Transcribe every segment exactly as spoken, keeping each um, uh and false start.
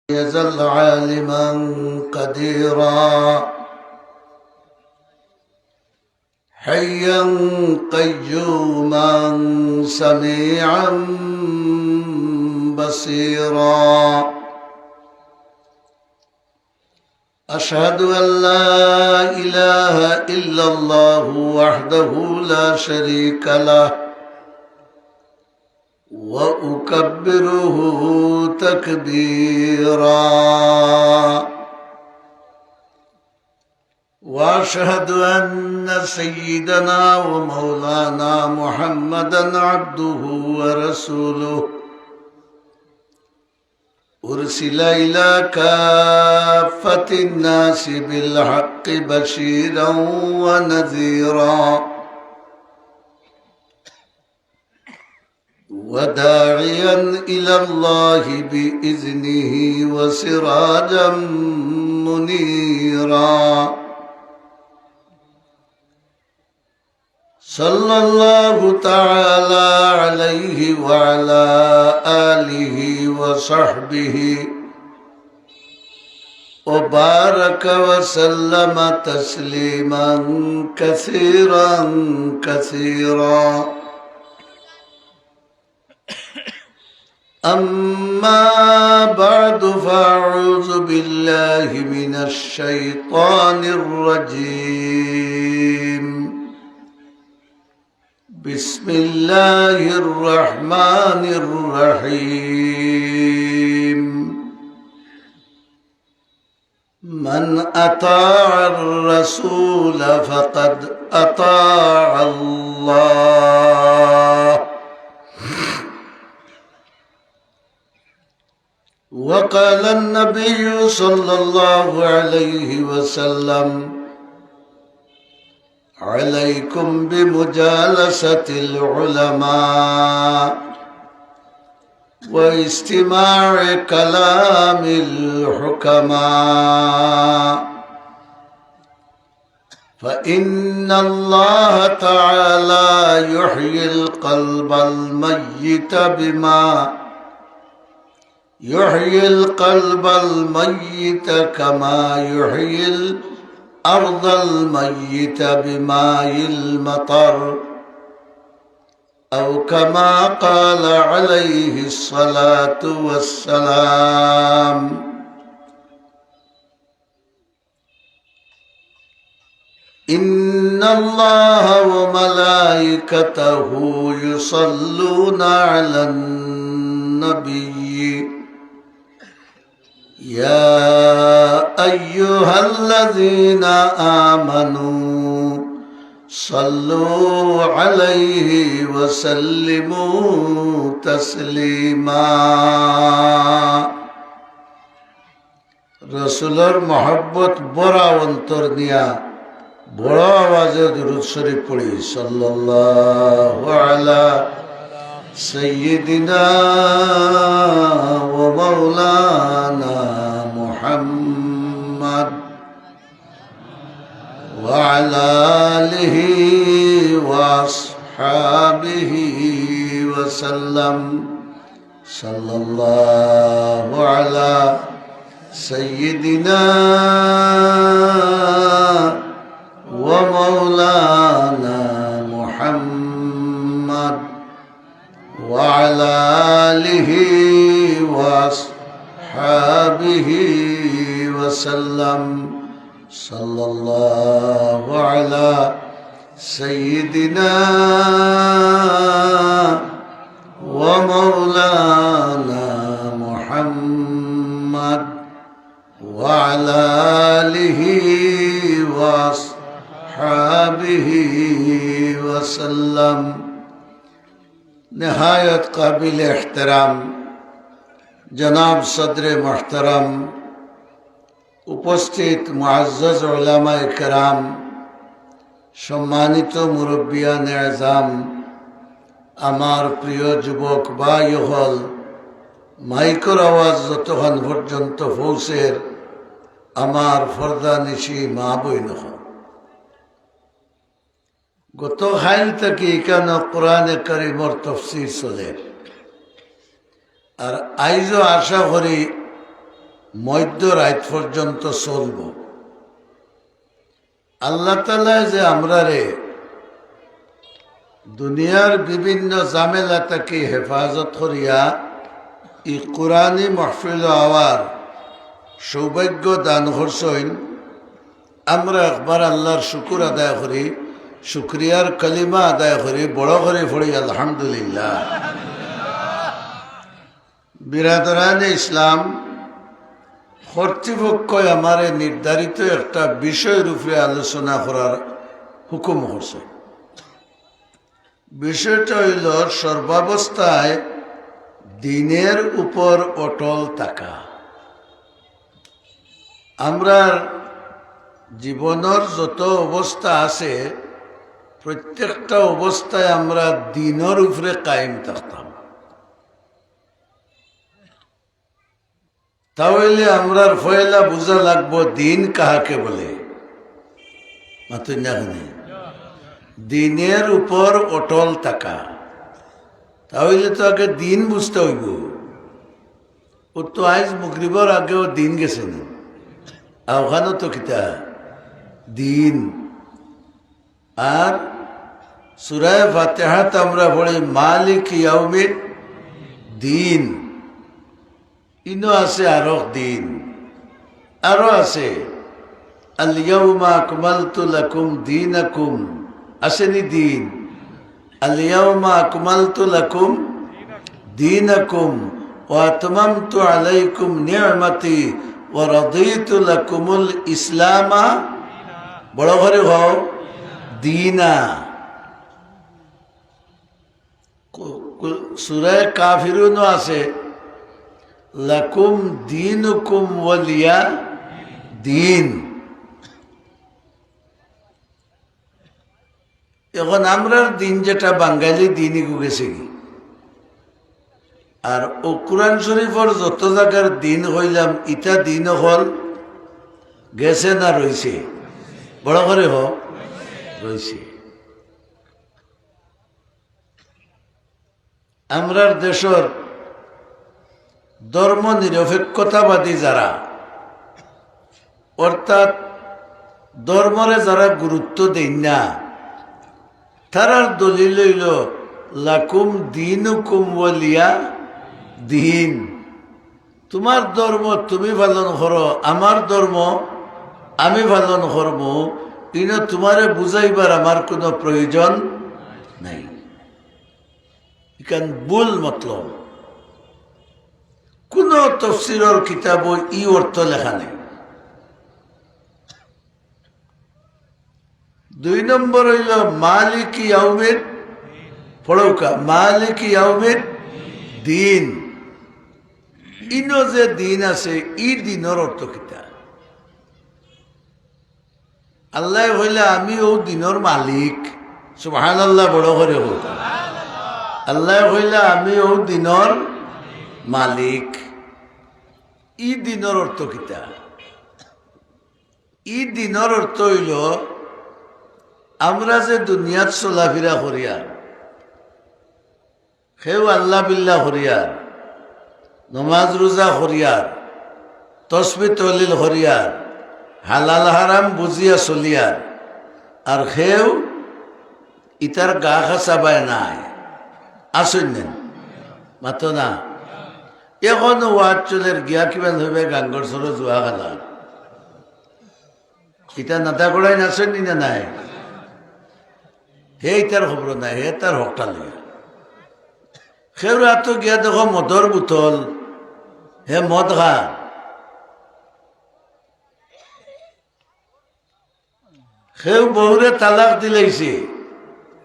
يزل عالما قديرا، حيا قيوما سميعا بصيرا. أشهد أن لا إله إلا الله وحده لا شريك له، وأكبره تكبيرا. وأشهد أن سيدنا ومولانا محمدا عبده ورسوله، أرسل إلى كافة الناس بالحق بشيرا ونذيرا، وداعيا إلى الله بإذنه وسراجا منيرا. صلى الله تعالى عليه وعلى آله وصحبه وبارك وسلم تسليما كثيرا كثيرا. أما بعد، فأعوذ بالله من الشيطان الرجيم. بسم الله الرحمن الرحيم. من أطاع الرسول فقد أطاع الله. وقال النبي صلى الله عليه وسلم: عليكم بمجالسة العلماء واستماع كلام الحكماء، فإن الله تعالى يحيي القلب الميت بما يحيي القلب الميت كما يحيي الأرض الميت بماء المطر، أو كما قال عليه الصلاة والسلام. إن الله وملائكته يصلون على النبي، يا أيها الذين آمنوا صلوا عليه وسلموا تسليما. রসুলর মহব্বত ভরা অন্তর নিয়া বড় আওয়াজে দুরূদ শরীফ পড়ি, সাল্লাল্লাহু আলা সাইয়্যিদিনা ওয়া মাওলানা মুহাম্মদ ওয়া আলা আলিহি ওয়া আসহাবিহি ওয়া সাল্লাম। صلى الله على سيدنا ومولانا محمد وعلى آله وأصحابه وسلم. صلى الله على سيدنا ومولانا محمد وعلى آله وأصحابه وسلم. নেহায়েত কাবিল এহতেরাম জনাব সদরে মুহতারাম, উপস্থিত মুআজ্জাজ উলামায়ে কেরাম, সম্মানিত মুরব্বিয়ানে আযম, আমার প্রিয় যুবক ভাই অকল, মাইকর আওয়াজ যতখান পর্যন্ত পৌঁছের, আমার পর্দানিশি মা বইন অকল, গত কাইল থাকি ইখানো কোরআনে করিমর তফসির চলের। আর আইজও আশা করি মধ্য রাইত পর্যন্ত চলব। আল্লাহ তাআলায় যে আমরারে দুনিয়ার বিভিন্ন ঝামেলা থাকি হেফাজত করিয়া ই কোরআনি মাহফিল আওয়ার সৌভাগ্য দান করছইন, আমরা একবার আল্লাহর শুকুর আদায় করি, শুকরিয়ার কলিমা আদায় করি, বড় করি পড়ি আলহামদুলিল্লাহ। বিরাদরানে ইসলাম, কর্তৃপক্ষ আমারে নির্ধারিত একটা বিষয়ের উপরে আলোচনা করার হুকুম করছে। বিষয়টা অইল সর্বাবস্থায় দ্বীনের উপর অটল থাকা। আমরার জীবনর যত অবস্থা আছে, প্রত্যেকটা অবস্থায় আমরা দ্বীনর উপরে কায়েম থাকতাম। তা অইলে আমরার পয়লা বুঝা লাগবো দ্বীন কাহাকে বলে। মাতইন না কেনে? দ্বীনের উপর অটল থাকা। তা অইলে তো আগে দ্বীন বুঝতে অইবো। ও তো আইজ মাগরিবর আগেও দ্বীন গেছে না, আর অখানো তো কিতা দ্বীন। আর সূরায়ে ফাতিহাত আমরা পড়ি মালিক ইয়াউমিদ দ্বীন, ইনো আছে আরক দ্বীন, আরো আছে আল ইয়াউমা আকমালতু লাকুম দীনাকুম, আছে নি দ্বীন? আল ইয়াউমা আকমালতু লাকুম দীনাকুম ওয়া আতমামতু আলাইকুম নি'মাতি ওয়া রাদিতু লাকুমুল ইসলামা, বড় করি কও, দীনা। কু-, কু-, সূরায়ে কাফিরুনও আছে, লাকুম দীনুকুম ওয়ালিয়া দীন। এখন আমরার দ্বীন যেটা বাঙালি দ্বীন, ইগু গেছে গি? আর ও কোরআন শরীফর যত জাগার দ্বীন কইলাম, ইতা দ্বীন অকল গেছে না রইছে? বড় করি কও, রইছে। আমরার দেশর ধর্ম নিরপেক্ষতাবাদী যারা, অর্থাৎ ধর্মরে যারা গুরুত্ব দেইন না, তারার দলিল অইল, লাকুম দীনুকুম ওয়ালিয়া দীন। তুমার ধর্ম তুমি পালন করো, আমার ধর্ম আমি পালন করমু। ইনো তুমারে বুঝাইবার আমার কুনু প্রয়োজন নাই। ইখান ভুল মতলব। কুনু তফসিরর কিতাবো ই অর্থ লেখা নাই। দুই নম্বর অইল মালিকি ইয়াউমিদ, পড়উক্কা, মালিকি ইয়াউমিদ দীন। ইনো যে দীন আছে, ই দীনর অর্থ কিতা? আল্লায় কইলা, "আমি অউ দীনর মালিক।" সুবহানাল্লাহ, বড় করি কও। আল্লায় কইলা, "আমি অউ দীনর মালিক।" ই দীনর অর্থ কিতা? ই দীনর অর্থ অইল, আমরা যে দুনিয়াত চলাফিরা করিয়ার, কেউ আল্লাহ বিল্লাহ করিয়ার, নমাজ রোজা করিয়ার, তসবি তহলিল করিয়ার, হালাল হারাম বুঝিয়া চলিয়ার, আর কেউ ইতার গা খাচাবায় নাই। আছইন নি? মাতো না। এখন ওয়াজ চলের গিয়া কিমান হইবে গাঙ্গর সরো জুয়া খেলা। ইতা নাতা করাই নাচইন নি না নাই? হে ইতার খবর নাই, হে তার হকটা লইয়া। কেউর আতো গিয়া দেখো মদর বোতল, হে মদ খা। কেউ বউরে তালাক দিলাইছে,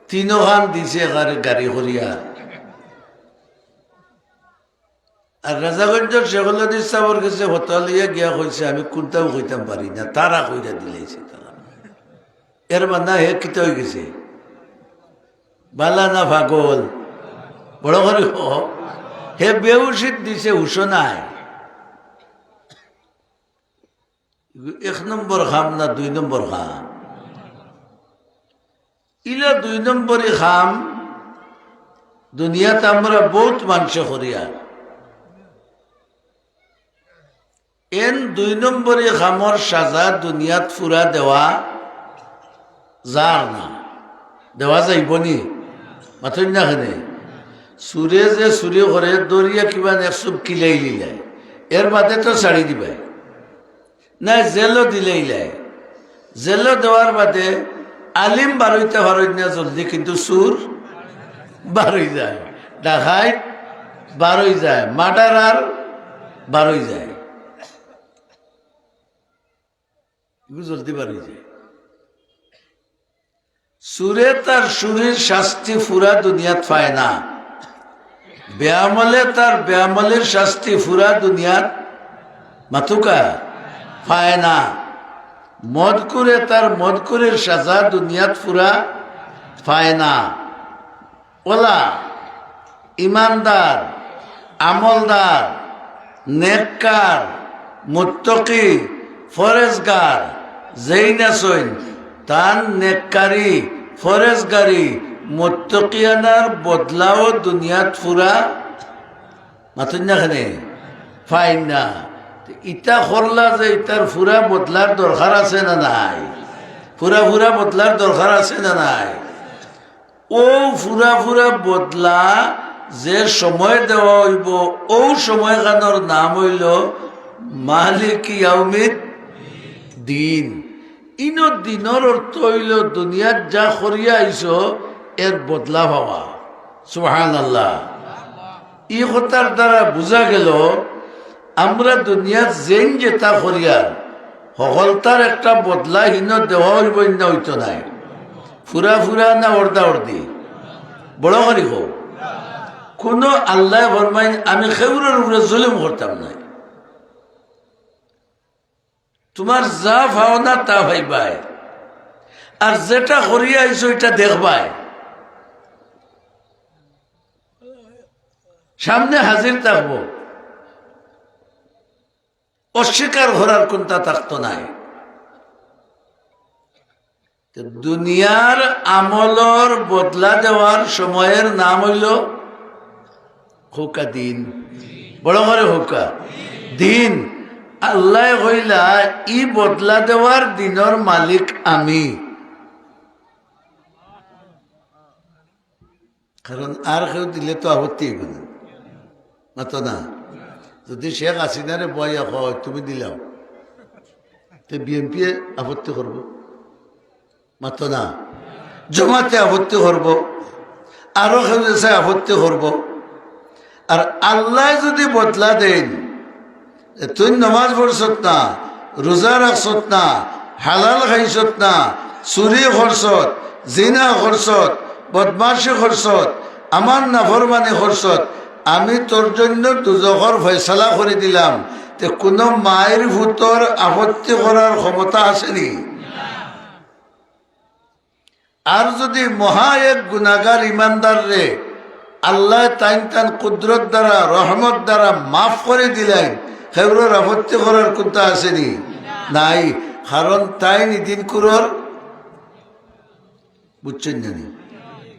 তিনোখান দিছে গাড়ি, গাড়ি করিয়া। আর রাজাগঞ্জর শেখুল হাদিস সাবর গেছে ফতোয়া লইয়া গিয়া কইছে, "আমি কুনটাও কইতাম পারি না, তারা কইরা দিলাইছে তারা।" এর মানে হে কিতা অই গেছে? বালা না পাগল? বড় করি কও। হে বেহুশিত দিছে, হুশো নাই। এক নম্বর কাম না দুই নম্বর কাম? ইলা দুই নম্বরি কাম দুনিয়াত আমরা বউত মানষে করিয়ার। এন দুই নম্বরি কামর সাজা দুনিয়াত ফুরা দেওয়া যার না, দেওয়া যাইবো নি? মাতইন না কেনে? চুরে যে চুরি করে, ধরিয়া কিবা এক চুপ কিলাই লিলায়, এর বাদে তো ছাড়ি দিবায়, না জেলও দিলাইলায়। জেলও দেওয়ার বাদে আলিম বারইতা পারইন না জলদি, কিন্তু চুর বারই যায়, ডাকাইত বারই যায়, মার্ডারার বারই যায়। এগু জলদি বারই যায়। চুরে তার চুরির শাস্তি ফুরা দুনিয়াত পায় না, বেআমলে তার বেআমলের শাস্তি ফুরা দুনিয়াত, মাতুক্কা, পায় না। মদখুরে তার মদখুরির সাজা দুনিয়াত ফুরা পায় না। অলা ইমানদার, আমলদার, নেককার, মুত্তকি, ফরেজগার যেইন আছইন, তান নেককারি, ফরেজগারি, মুত্তকিয়ানার বদলাও দুনিয়াত ফুরা, মাতইন না কেনে, পাইন না। তে ইতা করলা যে ইতার ফুরা বদলার দরকার আছে না নাই? ফুরা ফুরা বদলার দরকার আছে না নাই? অউ ফুরা ফুরা বদলা যে সময় দেওয়া অইবো, অউ সময়খানর নাম অইলো মালিক ইয়াউমিদ দিন। ইনো দিনর অর্থ অইলো দুনিয়াত যা করিয়া আইছো এর বদলা পাওয়া। সুবহানাল্লাহ। ই কথার দ্বারা বুঝা গেল, আমরা দুনিয়াত যেইন যেতা করিয়ার, হকলতার একটা বদলা হিনো দেওয়া অইবো, ইন্না অইতো নায়। ফুরা ফুরা না অর্ধা অর্ধি? বড় করি কও। কুনু আল্লায় ফরমাইন, "আমি কেউরর উপরে জুলুম করতাম নায়।" তুমার যা পাওনা তা পাইবায়, আর যেটা করিয়া আইছো ইটা দেখবায়, সামনে হাজির থাকবো, অস্বীকার করার কুন্তা থাকতো নায়। তে দুনিয়ার আমলর বদলা দেওয়ার সময়র নাম অইলো কউক্কা দিন। বড় করি কউক্কা দিন। আল্লায় কইলা, "ই বদলা দেওয়ার দিনর মালিক আমি।" কারণ আর কেউ দিলে তো আপত্তি অইবো না, মাতো না? যদি শেখ হাসিনারে বওয়াইয়া কয়, "তুমি দিলাও", তে বিএনপি আপত্তি করবো, মাতো না? জমাতে আপত্তি করবো, আরো কেউ দেশে আপত্তি করবো। আর আল্লায় যদি বদলা দেইন, এ, তুই নমাজ পড়ছত না, রোজা রাখছত না, হালাল খাইছত না, চুরি করছত, জিনা করছত, বদমাশি করছত, আমার নাফরমানি করছত, আমি তোর জন্য দুজখর ফয়সালা করি দিলাম। তে কুনু মাইর ফুতর আপত্তি করার ক্ষমতা আছে নি? আর যদি মহা এক গুনাগার ইমানদাররে আল্লায় তাইন তান কুদরত দ্বারা, রহমত দ্বারা মাফ করি দিলাইন, কেউরর আপত্তি করার কুন্তা আছে নি? নাই। কারণ তাইন ইদিন কুরর, বুঝছইন না নি?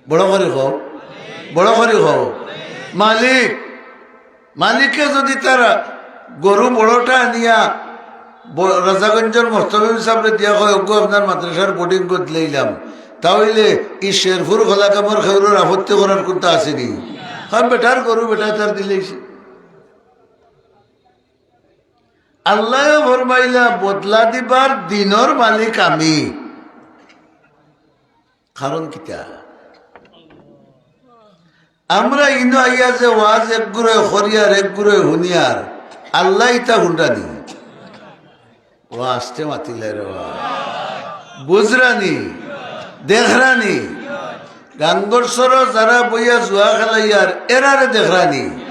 বড় করি কও, বড় করি কও। মালিক, মালিকে যদি তার গরু বড়টা আনিয়া ব-, রাজাগঞ্জর মোহতমিম সাবরে দিয়া কয়, "ওগো, আপনার মাদ্রাসার বোর্ডিং বদলাইলাম", তা অইলে ই শেরপুর খোলাকামর কেউরর আপত্তি করার কুন্তা আছে নি? কারণ বেটার গরু বেটায় তার দিলাইছে। আল্লায়ও ফরমাইলা, "বদলা দিবার দিনর মালিক আমি।" কারণ কিতা? আমরা ইনো আইয়া যে ওয়াজ একগুরে করিয়ার একগুরে হুনিয়ার, আল্লায় ইতা হুনরা নি? ও আস্তে মাতিলে রে বা। বুঝরা নি? দেখরা নি? গাঙ্গর সরো যারা বইয়া জুয়া খেলাইয়ার, এরারে দেখরা নি?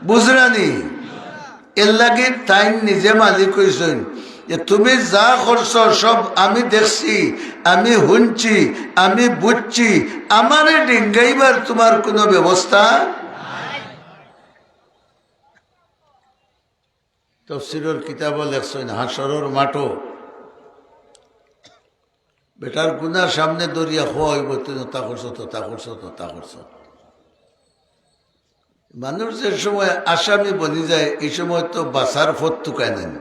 বুঝরা নি? এর লাগি তাইন নিজে মালিক অইছইন যে, "তুমি যা করছো সব আমি দেখছি, আমি হুনছি, আমি বুঝছি, আমারে ডিঙ্গাইবার তুমার কুনু ব্যবস্থা?" তফসিরর কিতাবো লেখছইন, হাশরর মাঠো বেটার গুনার সামনে ধরিয়া কওয়া অইবো, "তুই অতা করছত, অতা করছত, অতা করছত।" মানুষ যে সময় আসামি বনি যায়, ই সময় তো বাঁচার পথ তুকায় না নি।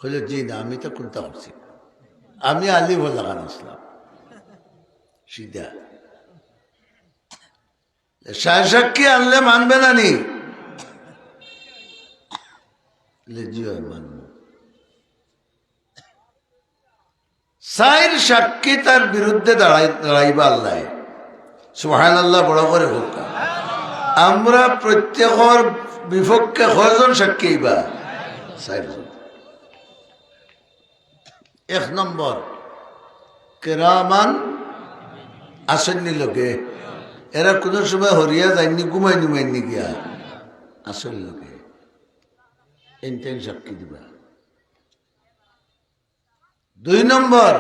কইল, "জি না, আমি তো কুনতা করছি না। আমি আলিফ লাখান আছলাম।" সিধা। সাইর সাক্ষী আনলে মানবে না নি? কইল, "জি অয়, মানমু।" সাইর সাক্ষী তার বিরুদ্ধে দাঁড়াই-, দাঁড়াইবা আল্লায়। সুবহানাল্লাহ, বড় করি কউক্কা। আমরা প্রত্যেকর বিপক্ষে কয়জন সাক্ষী অইবা? সাইরজন। এক নম্বর, কেরামান আছইন নি লগে। এরা কুনু সময় হরিয়া যাইন নি, ঘুমাইন নুমাইন নি গিয়া। আছইন লগে। এইন তাইন সাক্ষী দিবা। দুই নম্বর,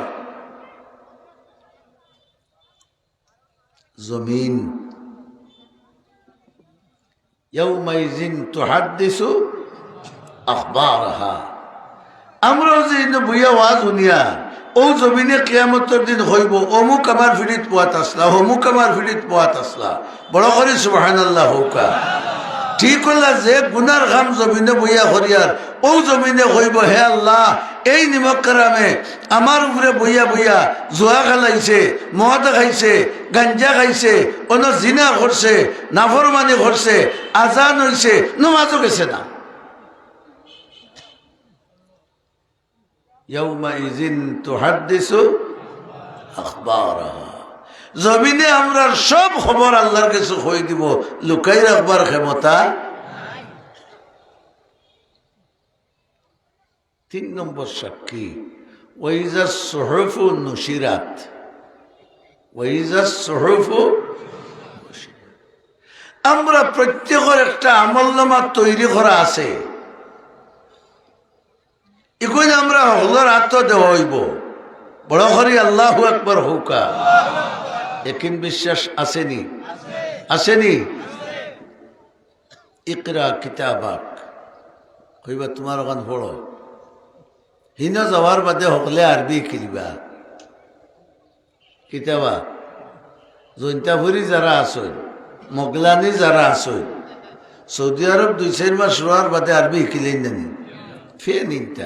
জমিন। ইয়াউমাইজিন তুহাদ্দিসু আখবারাহা। আমরাও যে ইনো বইয়া ওয়াজ হুনিয়ার, অউ জমিনে কিয়ামতর দিন কইবো, "অমুক আমার ফিড়িত পুয়াত আছলা, অমুক আমার ফিড়িত পুয়াত আছলা।" বড় করি সুবহানাল্লাহ কউক্কা। ঠিক অইলা, যে গুনার কাম জমিনে বইয়া করিয়ার, অউ জমিনে কইবো, "হে আল্লাহ, এই নিমকহারামে আমার উপরে বইয়া বইয়া জুয়া খেলাইছে, মদ খাইছে, গাঞ্জা খাইছে, অনো জিনা করছে, নাফরমানি করছে, আজান অইছে, নমাজও গেছে না।" ইয়াউমাইজিন তুহাদ্দিসু আখবারাহা। জমিনে আমরার সব খবর আল্লার গেছে কই দিবো, লুকাই রাখবার ক্ষমতা। তিন নম্বর সাক্ষী, ওয়াইজা সুহুফু নুশিরাত। ওয়াইজা সুহুফু নুশিরাত। আমরা প্রত্যেকর একটা আমলনামা তৈরি করা আছে। ইগুন আমরা হকলর আতো দেওয়া অইবো। বড় করি আল্লাহু আকবার কউক্কা। একিন বিশ্বাস আছে নি? আছে নি? ইকরা কিতাবাক। কইবা, "তুমার অখান পড়ো।" হিনো যাওয়ার বাদে হকলে আরবি হিকিলিবা। কিতাবা, জৈন্তাপুরি যারা আছইন, মগলানি যারা আছইন, সৌদি আরব দুই চাইর মাস রওয়ার বাদে আরবি হিকিলাইন না নি? ফেন ইনতা।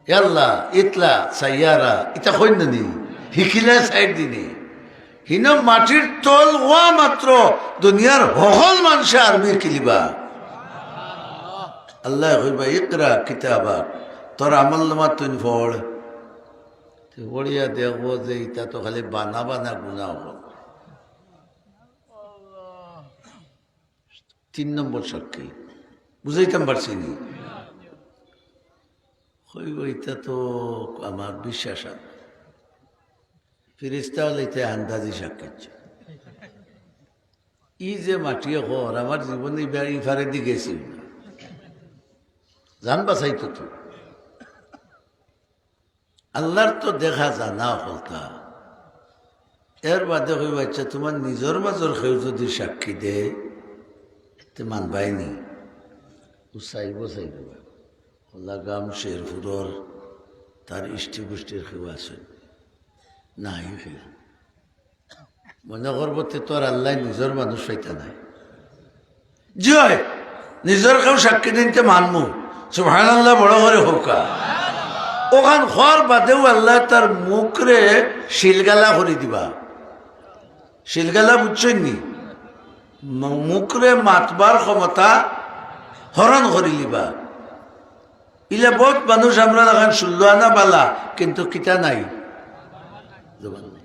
ইয়াল্লা, ইতলা, সাইয়ারা, ইতা কইন না নি? হিকিলা সাইর দিনে। হিনো মাটির তল ওয়া মাত্র দুনিয়ার হকল মানষে আরবি হিকিলিবা। আল্লায় কইবা, "ইকরা কিতাবাক", তোর আমলনামা তুইন পড়। তে পড়িয়া দেখবো যে ইতা তো খালি বানা বানা গুনা অকল। তিন নম্বর সাক্ষী, বুঝাইতাম পারছি নি? কইবো, "ইতা তো আমার বিশ্বাস আর।" ফিরিস্তা অকলে ইতা আন্দাজি সাক্ষী দিছে। ই যে মাটিয়ে কর, আমার জীবনে ইবার ই ফারেদি গেছি না। জান বাঁচাইতো তো। আল্লার তো দেখা জানা অকলতা। এর বাদে কইবা, "আচ্ছা, তুমার নিজর মাজর কেউ যুদি সাক্ষী দেয়, তে মানবায় নি?" ও চাইবো, চাইবো। লাগাম শেরপুরর তার ইষ্টি-গুষ্টির কেউ আছে? নাই কেউ। মনে করবো, "তে তোর আল্লায় নিজর মানুষ পাইতা নায়।" জি অয়, নিজর কেউ সাক্ষী দিনতে মানমু। সুবহানাল্লাহ, বড় করি কউক্কা। অখান কওয়ার বাদেউ আল্লায় তার মুখরে শিলগালা করি দিবা। শিলগালা বুঝছইন নি? মু-, মুখরে মাতবার ক্ষমতা হরণ করিলিবা। ইলা বউত মানুষ আমরা লাখান ষোল্ল আনা বালা, কিন্তু কিতা নাই? জবান নাই।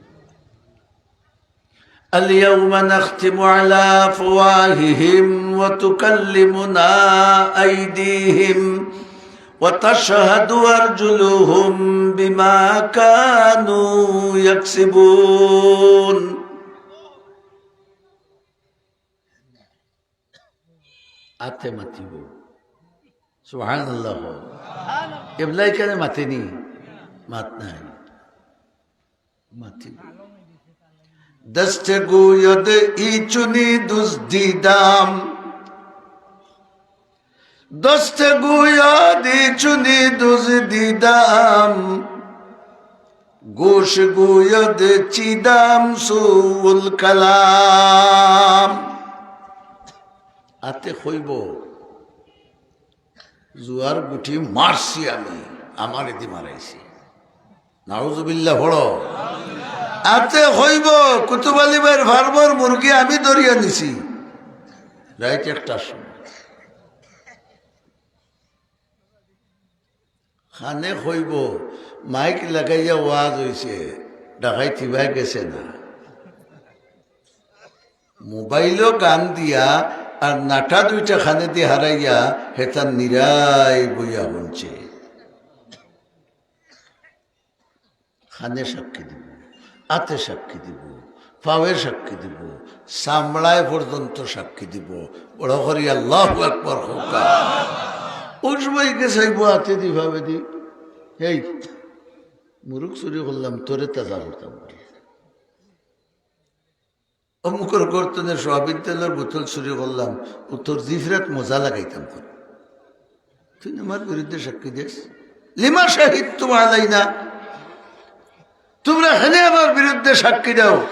اليوم نختم على أفواههم وتكلمنا أيديهم وتشهد أرجلهم بما كانوا يكسبون. আতে মাতিবো। সুবহানাল্লাহ। এবলা ইখানে মাতেনি, মাত নাই। মাতিবো। دست گوید ای چنین دزدیدم، دست گوید ای چنین دزدیدم، گوش گوید چیدم سوء الکلام. আতে কইবো, জুয়ার গুটি মারছি আমি, আমারে দি মারাইছে। নাউজুবিল্লাহ পড়ো। আতে কইবো, কুতুব আলী ভাইর ফার্মর মুরগি আমি ধরিয়া নিছি রাইত একটার সময়। কানে কইবো, মাইক লাগাইয়া ওয়াজ অইছে, ডাকাইত ইবায় গেছে না। মোবাইলো গান দিয়া আর নাটা দুইটা কানেদি হারাইয়া হেতা নিরাই বইয়া হুনছে। কানে সাক্ষী দিব, আতে সাক্ষী দিব, পাওয়ে সাক্ষী দিব, চামড়ায় পর্যন্ত সাক্ষী দিব। বড় করি আল্লাহু আকবার কউক্কা। ওই সময় কে চাইবো আতে দি পাওয়ে দি, "এই মুরুগ চুরি করলাম, তোরে তাজা করতাম।" অমুকর গর্ত থনে সয়াবিন তেলর বোতল চুরি করলাম, ও তোর জিফরাত মজা লাগাইতাম করি। তুই আমার বিরুদ্ধে সাক্ষী দেস? লিমা শাহিদতুম আলাইনা, তোমরা কেনে আমার বিরুদ্ধে সাক্ষী দাও?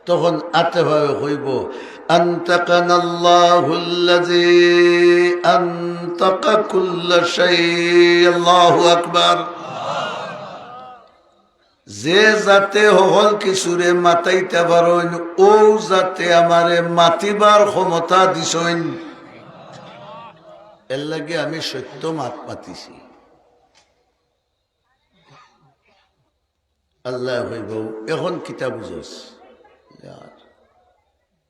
তখন আতে পাওয়ে কইবো, আনতাকানাল্লাহুল্লাযী আনতাকা কুল্লা শাই। আল্লাহু আকবার। যে জাতে হকল কিছুরে মাতাইতা পারইন, অউ জাতে আমারে মাতিবার ক্ষমতা দিছইন, এর লাগি আমি সত্য মাত মাতিছি। আল্লায় কইবো, "এখন কিতা বুঝস?" আর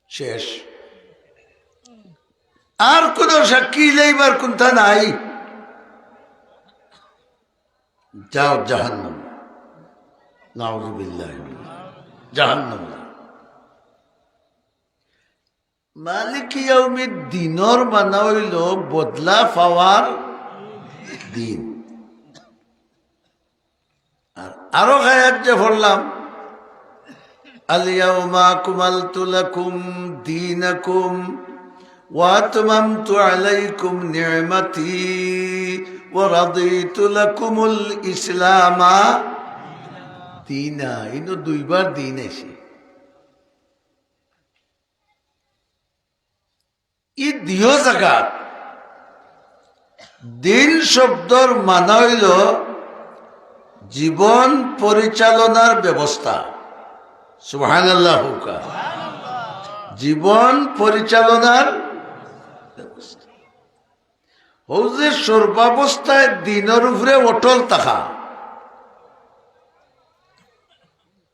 শেষ, আর কোনো সাক্ষী লইবার কুন্তা নাই। যাও জাহান্নাম। নাউজুবিল্লাহ। জাহান্নাম। মালিক ইয়াউমিদ্দিনর মানা অইলো বদলা পাওয়ার দিন। আর আরো আয়াত যে পড়লাম, আল ইয়াউমা আকমালতু লাকুম দীনাকুম ওয়া আতমামতু আলাইকুম নি'মাতি ওয়া রাদিতু লাকুমুল ইসলামা দীনা। ইনো দুইবার দিন আইছে। ই দিও জাগাত দিন শব্দর মানা অইলো জীবন পরিচালনার ব্যবস্থা। সুবহানাল্লাহ কউক্কা। জীবন পরিচালনার ব্যবস্থা। অউ যে সর্বাবস্থায় দিনর উপরে অটল থাকা,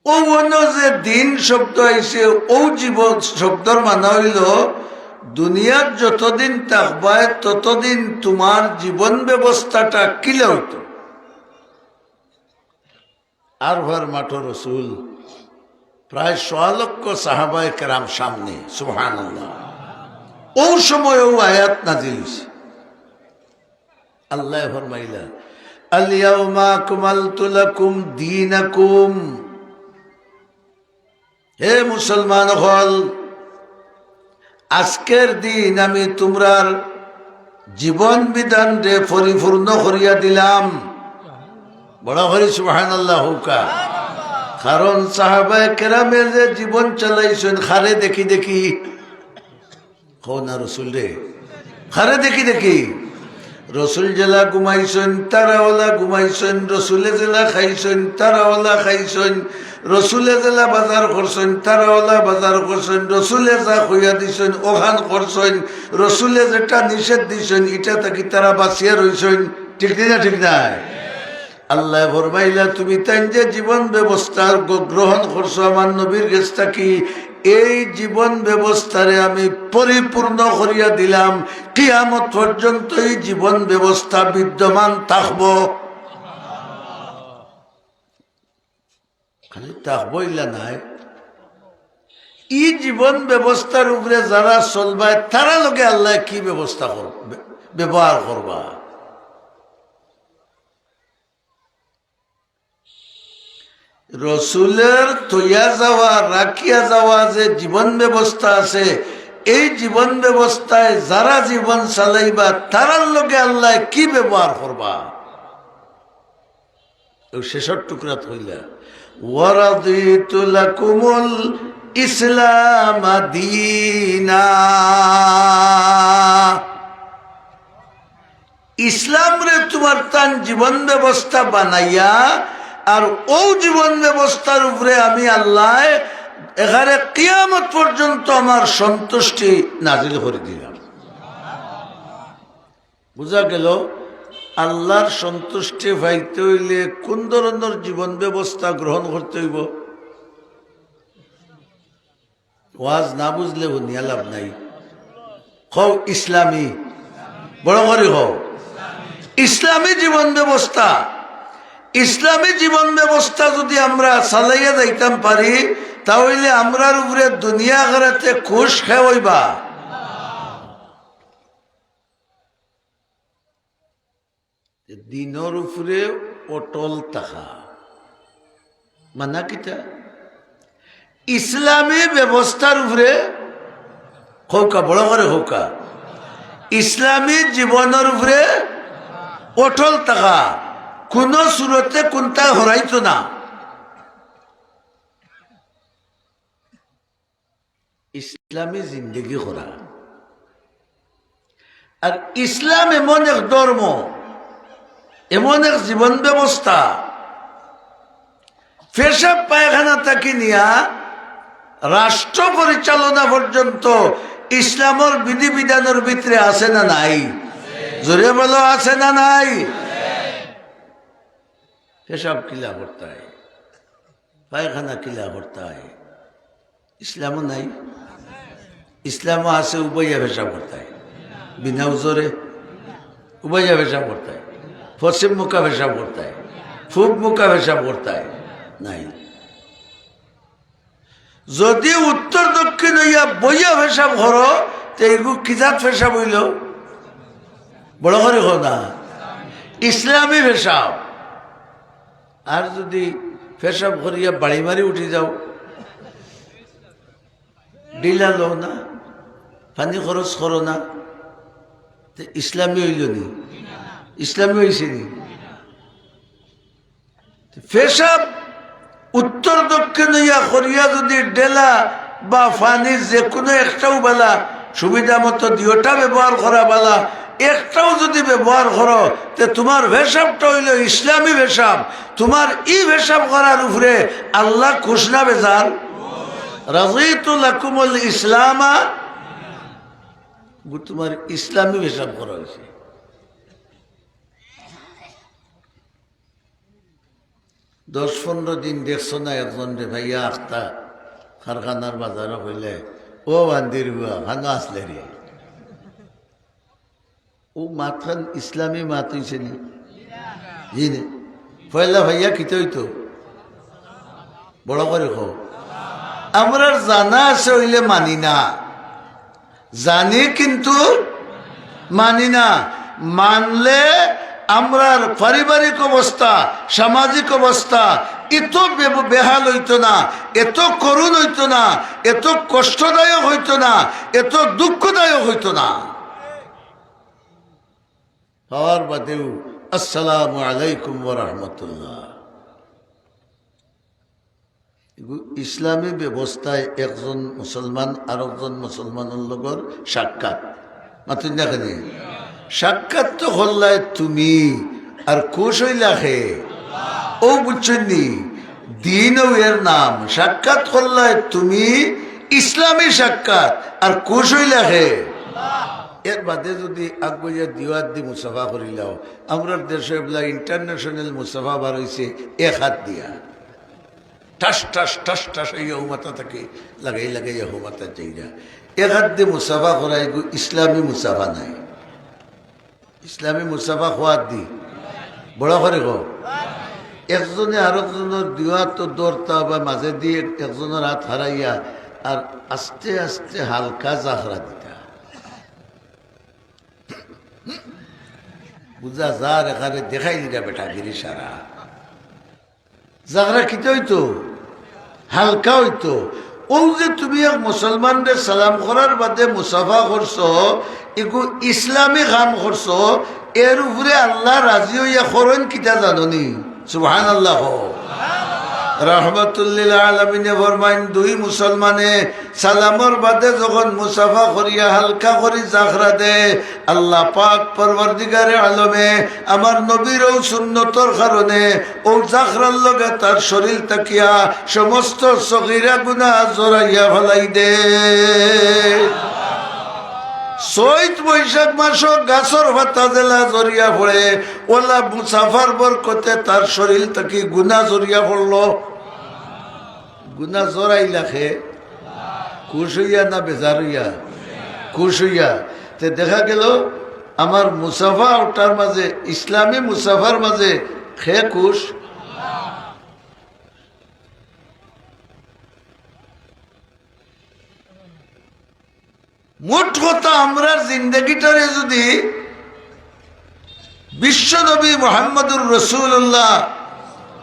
অউ অনো যে দিন শব্দ আইছে, অউ জীবন শব্দর মানা অইলো, দুনিয়াত যতদিন থাকবায়, ততদিন তুমার জীবন ব্যবস্থাটা কিলা অইতো। আরফার মাঠো রসুল, প্রায় সোয়া লক্ষ সাহাবায়ে কেরাম সামনে, সুবহানাল্লাহ। অউ সময় অউ আয়াত নাজিল অইছে। আল্লায় ফরমাইলা, "আল ইয়াউমা আকমালতু লাকুম দীনাকুম।" হে মুসলমান অকল, আজকের দিন আমি তুমরার জীবন বিধানরে পরিপূর্ণ করিয়া দিলাম। বড় করি সুবহানাল্লাহ কউক্কা। কারণ সাহাবায়ে কেরামে যে জীবন চালাইছইন, কারে দেখি দেখি, কও না রসুলরে। কারে দেখি দেখি। রসুল যেলা ঘুমাইছইন, তারা অলা ঘুমাইছইন। রসুলে যেলা খাইছইন, তারা অলা খাইছইন। রসুলে যেলা বাজার করছইন, তারা অলা বাজার করছইন। রসুলে যা কইয়া দিছইন, অখান করছইন। রসুলে যেটা নিষেধ দিছইন, ইটা থাকি তারা বাঁচিয়া রইছইন। ঠিক নি না? ঠিক নায়? আল্লায় ফরমাইলা, "তুমি তাইন যে জীবন ব্যবস্থা গ-, গ্রহণ করছো আমার নবীর গেছ থাকি, এই জীবন ব্যবস্থারে আমি পরিপূর্ণ করিয়া দিলাম, কিয়ামত পর্যন্ত এই জীবন ব্যবস্থা বিদ্যমান থাকবো।" খালি থাকবো ইলা নায়, ই জীবন ব্যবস্থার উপরে যারা চলবায়, তারার লগে আল্লায় কি ব্যবস্থা কর-, ব্য-, ব্যবহার করবা? রসুলের থইয়া যাওয়া, রাখিয়া যাওয়া যে জীবন ব্যবস্থা আছে, এই জীবন ব্যবস্থায় যারা জীবন চালাইবা, তারার লগে আল্লায় কি ব্যবহার করবা? অউ শেষর টুকরাত কইলা, "ওয়ারাদিতু লাকুমুল ইসলামা দীনা।" ইসলামরে তুমার তান জীবন ব্যবস্থা বানাইয়া, আর অউ জীবন ব্যবস্থার উপরে আমি আল্লায় একেবারে কিয়ামত পর্যন্ত আমার সন্তুষ্টি নাজিল করি দিলাম। বুঝা গেল, আল্লার সন্তুষ্টি পাইতে অইলে কুন ধরনর জীবন ব্যবস্থা গ্রহণ করতে অইবো? ওয়াজ না বুঝলে হুনিয়া লাভ নাই। কও ইসলামী, বড় করি কও, ইসলামী জীবন ব্যবস্থা। ইসলামী জীবন ব্যবস্থা যুদি আমরা চালাইয়া যাইতাম পারি, তা অইলে আমরার উপরে দুনিয়া আখেরাতে খুশ কে অইবা। দ্বীনর উপরে অটল থাকা মানা কিতা? ইসলামী ব্যবস্থার উপরে, কউক্কা, বড় করি কউক্কা, ইসলামী জীবনর উপরে অটল থাকা, কুনু সুরতে কুনতা হরাইতো না। ইসলামী জিন্দেগি করা। আর ইসলাম এমন এক ধর্ম, এমন এক জীবন ব্যবস্থা, পেশাব পায়খানা থাকি নিয়া রাষ্ট্র পরিচালনা পর্যন্ত ইসলামর বিধিবিধানর ভিতরে আছে না নাই? জোরে বলো, আছে না নাই? পেশাব কিলা করতায়, পায়খানা কিলা করতায়, ইসলামো নাই? ইসলামো আছে উবাইয়া পেশাব করতায়, বিনা উজরে উবাইয়া পেশাব করতায়, পশ্চিম মুখা পেশাব করতায়, পূব মুখা পেশাব করতায়, নাই। যুদি উত্তর দক্ষিণ অইয়া বইয়া পেশাব করো, তে ইগু কি জাত পেশাব অইলো? বড় করি কও না, ইসলামী পেশাব। আর যুদি পেশাব করিয়া বাড়ি মারি উঠি যাও, ঢিলা লও না, পানি খরচ করো না, তে ইসলামী অইলো নি? ইসলামী অইছে নি? পেশাব উত্তর দক্ষিণ অইয়া করিয়া যুদি ঢেলা বা পানি যেকুনু একটাউ বালা, সুবিধা মতো দুইওটা ব্যবহার করা বালা, একটাউ যুদি ব্যবহার করো, তে তুমার পেশাবটা অইলো ইসলামী পেশাব। তুমার ই পেশাব করার উপরে আল্লা খুশ না বেজার? রাদিতু লাকুমুল ইসলামা, গু-, তুমার ইসলামী পেশাব করা অইছে। দশ পনরো দিন দেখছো না একজনরে পাইয়া আখতা কারখানার বাজারো কইলে, "ও বান্দির বুয়া, কানো আছলে রে?" অউ মাতখান ইসলামী মাত অইছে নি? জি নি। পয়লা পাইয়া কিতা অইতো? বড় করি কও। আমরার জানা আছে অইলে মানি না, জানি কিন্তু মানি না। মানলে আমরার পারিবারিক অবস্থা, সামাজিক অবস্থা এত বে-, বেহাল অইতো না, এত করুণ অইতো না, এত কষ্টদায়ক অইতো না, এত দুঃখদায়ক অইতো না। পাওয়ার বাদেউ আসসালামু আলাইকুম ওয়া রাহমাতুল্লাহ। ইগু ইসলামী ব্যবস্থায় একজন মুসলমান আরকজন মুসলমানর লগর সাক্ষাৎ। মাতুন না কেনে? সাক্ষাৎ তো করলায় তুমি, আর খুশ অইলা কে? অউ বুঝছইন নি? দ্বীন অউ এর নাম। সাক্ষাৎ করলায় তুমি, ইসলামী সাক্ষাৎ, আর খুশ অইলা কে? এর বাদে যুদি আগুয়াইয়া দুইও আতদি মুসাফা করিলাও, আমরার দেশো এবলা international মুসাফা বার অইছে এক আত দিয়া। ঠাস ঠাস ঠাস ঠাস অইয়া হউ মাথা থাকি লাগাই লাগাইয়া হউ মাথা যাইরা। এক আতদি মুসাফা করা ইগু ইসলামী মুসাফা নায়। ইসলামী মুসাফা কও আতদি। বড় করি কও। একজনে আরকজনর দুইও আতো ধরতা বা মাজেদি এক-, একজনর আত হারাইয়া আর আস্তে আস্তে হালকা জাখরা দিতা। বুঝা যার এখানে দেখাই দিলা বেটাগিরি সারা। জাখরা কিতা অইতো? হালকা অইতো। অউ যে তুমি এক মুসলমানরে সালাম করার বাদে মুসাফা করছো, ইগু ইসলামী কাম করছো, এর উপরে আল্লা রাজি অইয়া করইন কিতা জানো নি? সুবহানাল্লাহ কও। রহমতুল্লিল আলামিনে ফরমাইন, দুই মুসলমানে সালামর বাদে যখন মুসাফা করিয়া হালকা করি জাখরা দেয়, আল্লাহ পাক পরওয়ারদিগারে আলমে আমার নবীর অউ সুন্নতর কারণে অউ জাখরার লগে তার শরীর থাকিয়া সমস্ত সগীরা গুনাহ জড়াইয়া ফালাই দে। চৈত বৈশাখ মাসো গাছর পাতা যেলা জড়িয়া পড়ে, অলা মুসাফার বরকতে তার শরীর থাকি গুনাহ জড়িয়া পড়লো। গুনাহ জড়াইলা কে? খুশ অইয়া না বেজার অইয়া? খুশ অইয়া। তে দেখা গেল আমার মুসাফা অটার মাঝে, ইসলামী মুসাফার মাঝে কে খুশ? মোট কথা, আমরার জিন্দেগিটারে যুদি বিশ্বনবী মুহাম্মদুর রাসূলুল্লাহ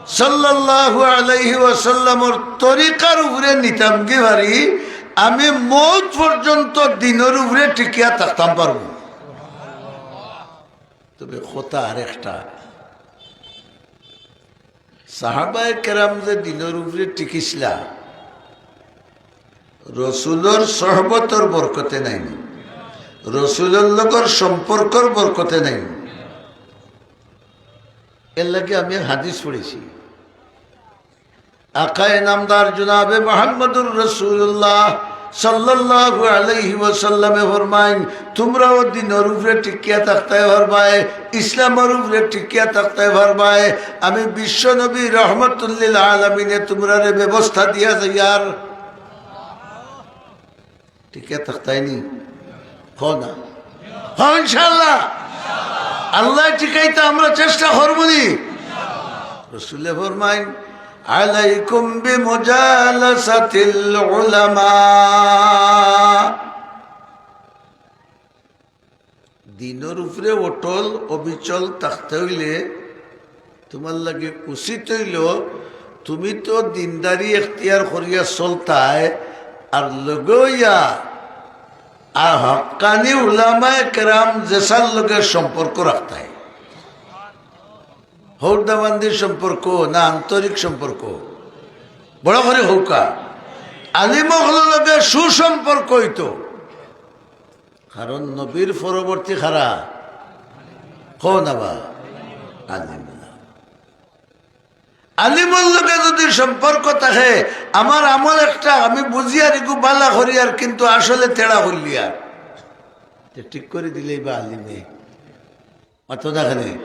সাল্লাল্লাহু আলাইহি ওয়াসাল্লামর তরিকার উপরে নিতামগি পারি, আমি মউত পর্যন্ত দ্বীনর উপরে টিকিয়া থাকতাম পারমু। তবে কথা আরেকটা, সাহাবায়ে কেরাম যে দ্বীনর উপরে টিকিছলা, রসুলর সহবতর বরকতে নায়নি, রসুলর লগর সম্পর্কর বরকতে নায়নি। এরলাগি আমি এক হাদিস পড়ছি, আকায়ে নামদার জনাবে মুহাম্মদুর রাসূলুল্লাহ সাল্লাল্লাহু আলাইহি ওয়াসাল্লামে ফরমাইন, তুমরাও দ্বীনর উপরে টিকিয়া থাকতায় পারবায়, ইসলামর উপরে টিকিয়া থাকতায় পারবায়। আমি বিশ্বনবী রহমতুল্লিল আলামিনে তুমরারে ব্যবস্থা দিয়া যাইয়ার। টিকিয়া থাকতায়নি? কও না। কও ইনশাআল্লাহ। আল্লায় টিকাইতা আমরা চেষ্টা করমুনি। রসুলে ফরমাইন, আলাইকুম বিমুজালাসাতিল উলামা। দ্বীনর উপরে অটল অবিচল থাকতে অইলে তুমার লাগি উচিত অইলো, তুমি তো দ্বীনদারি এখতিয়ার করিয়া চলতায়, আর লগে অইয়া আর হক্কানি উলামায়ে কেরাম যেছার লগে সম্পর্ক রাখতায়। হউরদাবান্দির সম্পর্ক না আন্তরিক সম্পর্ক? বড় করি কউক্কা। আলিম অকলর লগে সুসম্পর্ক অইতো। কারণ নবীর পরবর্তী কারা? কও না বা। আলিম। আলিমর লগে যুদি সম্পর্ক থাকে, আমার আমল একটা, আমি বুঝিয়ার ইগু বালা করিয়ার, কিন্তু আসলে তেড়া করিলিয়ার, তে ঠিক করি দিলেই বা আলিমে। মাতো না কেনে?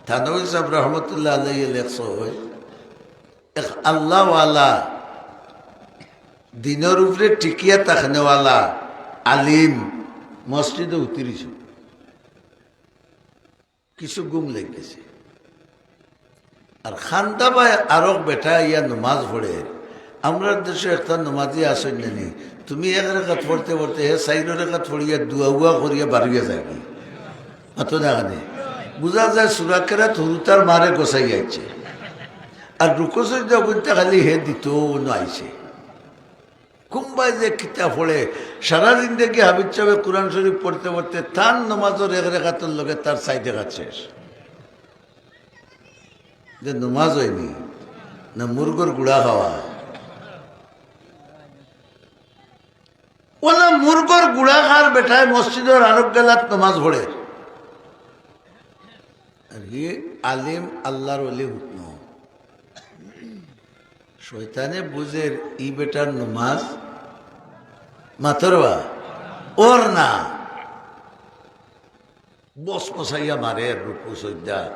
থানভী সাব রহমতুল্লাহ আলাইহি লেখছইন, এক আল্লাহওয়ালা, দ্বীনর উপরে টিকিয়া থাকনেওয়ালা আলিম মসজিদো উতরিছইন, কিছু ঘুম লাগিগেছে। আর কান্দাবায় আরক বেটা আইয়া নমাজ পড়ের। আমরার দেশো একটা নমাজি আছইন না নি, তুমি এক রেকাত পড়তে পড়তে হে চাইর রেকাত পড়িয়া দোয়া উয়া করিয়া বারইয়া যায়গি। মাতো না কেনে? বুঝা যায় সুরা কেরাত হুরুতার মারে গোছাই আইছে। আর রুকু সইজদা গুনতে খালি হে দ্বিতীয় অনো আইছে। কুনবায় যে কিতা পড়ে, সারা জিন্দেগি হাফিজ সাবে কুরআন শরিফ পড়তে পড়তে তান নমাজর এক রেকাতর লগে তার চাইর রেকাত শেষ। যে নমাজ অয়নি, না মুরগর গুড়া খাওয়া? অলা মুরগর গুড়া খার বেটায় মসজিদর আরক গেলাত নমাজ পড়ে। আর হি আলিম আল্লাহর ওলি হুতনো। শয়তানে বুঝের ই বেটার নমাজ মাতরবা অর না। বস বসাইয়া মারে রুকু সইজদা।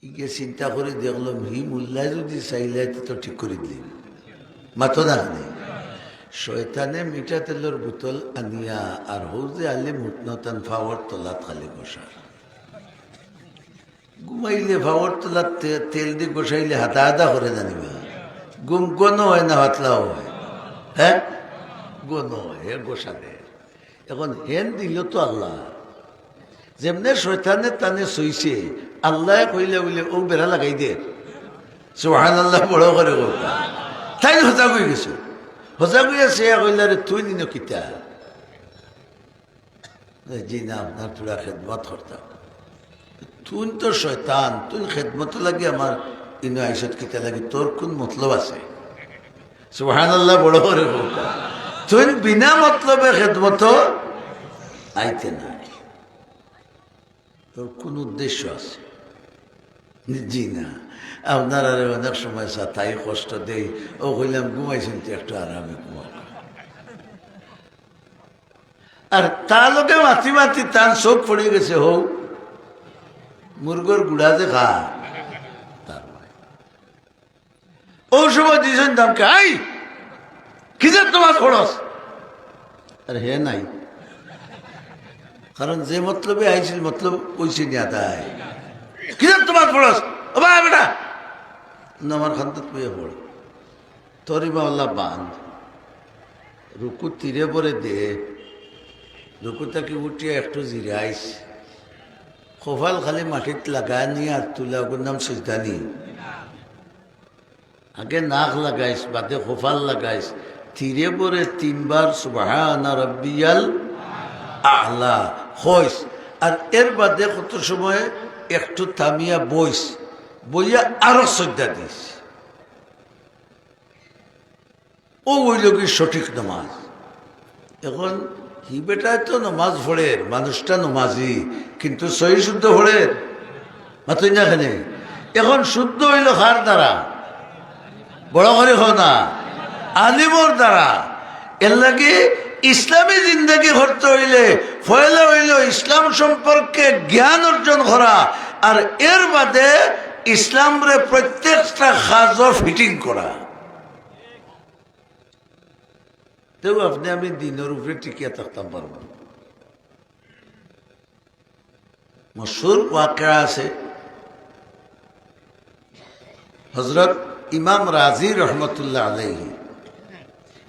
ইগে চিন্তা করি দেখলাম, হি মুল্লায় যুদি চাইলে তে তো ঠিক করি দিলি। মাতো না কেনে? শয়তানে মিঠা তেলর বোতল আনিয়া আর হউ যে আলিম হুতনো তান ফাওর তলাত খালি গোসার। ঘুমাইলে ফাওর তলাত তে-, তেল দি গোসাইলে হাদা হাদা করে জানিবা। ঘুম ঘন অয় না পাতলাও অয়? হে? ঘন অয়, হে গোসালে। এখন হেন দিল তো আল্লাহ। যেমনে শয়তানে তানে সইছে, আল্লায় কইলা বুলে অউ বেড়া লাগাই দে। সুবহানাল্লাহ, বড় করি কউক্কা। তাইন হজাগ অইগেছে। হজাগ অইয়া চেয়া কইলা, "রে, তুইন ইনো কিতা?" "জি না, আপনার থুড়া খেদমত করতাম।" তুই তো শয়তান, তুই খেদমত লাগি আমার ইনো আইছত কিতা লাগি, তোর কোন মতলব আছে? সুবহানাল্লাহ, বড় করে কউক্কা। তুই বিনা মতলবে খেদমত আইতে নাই, তোর কোন উদ্দেশ্য আছে? জি না, আপনারারে অনেক সময় সাতাই কষ্ট দেই, ও কইলাম ঘুমাইছেন তো একটু আরামে ঘুমাও। আর তার লগে মাতি মাতি তার চোখ পড়ি গেছে, হো, মুরগর গুড়া যে খা, তার মানে। ও সময় দিয়েছেন দামকে, "আই, কিজাত নামাজ পড়স?" আর হে নাই, কারণ যে মতলবে আইছিল, মতলব কইছে নি আদায়। "কিজাত নামাজ পড়স? ও ভাই বেটা, নামাজ খান্তত কইয়া পড়।" তোর ইমা আল্লাহ বান, রুকু তীরে পরে দে, রুকু থাকি উঠিয়া একটু জিরাইস, কপাল খালি মাটিত লাগানি আর তুলা, ওগুর নাম সিজদা নি। আগে নাক লাগাইস, বাদে কপাল লাগাইস, তীরে পরে তিনবার সুবহানা রাব্বিয়াল আলা কইস, আর এর বাদে কত সময় একটু থামিয়া বইস, বইয়া আরো সিজদা দিস। ও অইল কি সঠিক নামাজ। এখন হি বেটায় তো নামাজ পড়ের, মানুষটা নামাজি, কিন্তু সহি শুদ্ধ পড়ের? মাতইন না কেনে? এখন শুদ্ধ অইল কার দ্বারা? বড় করি কও না, আলিমর দ্বারা। এর লাগি ইসলামী জিন্দেগি করতে অইলে পয়লা অইল ইসলাম সম্পর্কে জ্ঞান অর্জন করা, আর এর বাদে ইসলামরে প্রত্যেকটা কাজও ফিটিং করা। তেউ আপনে আমি দিনর উপরে টিকিয়া থাকতাম পারবো না। মশহুর ওয়াকিয়া আছে, হযরত ইমাম রাজি রহমতুল্লাহ আলাইহি।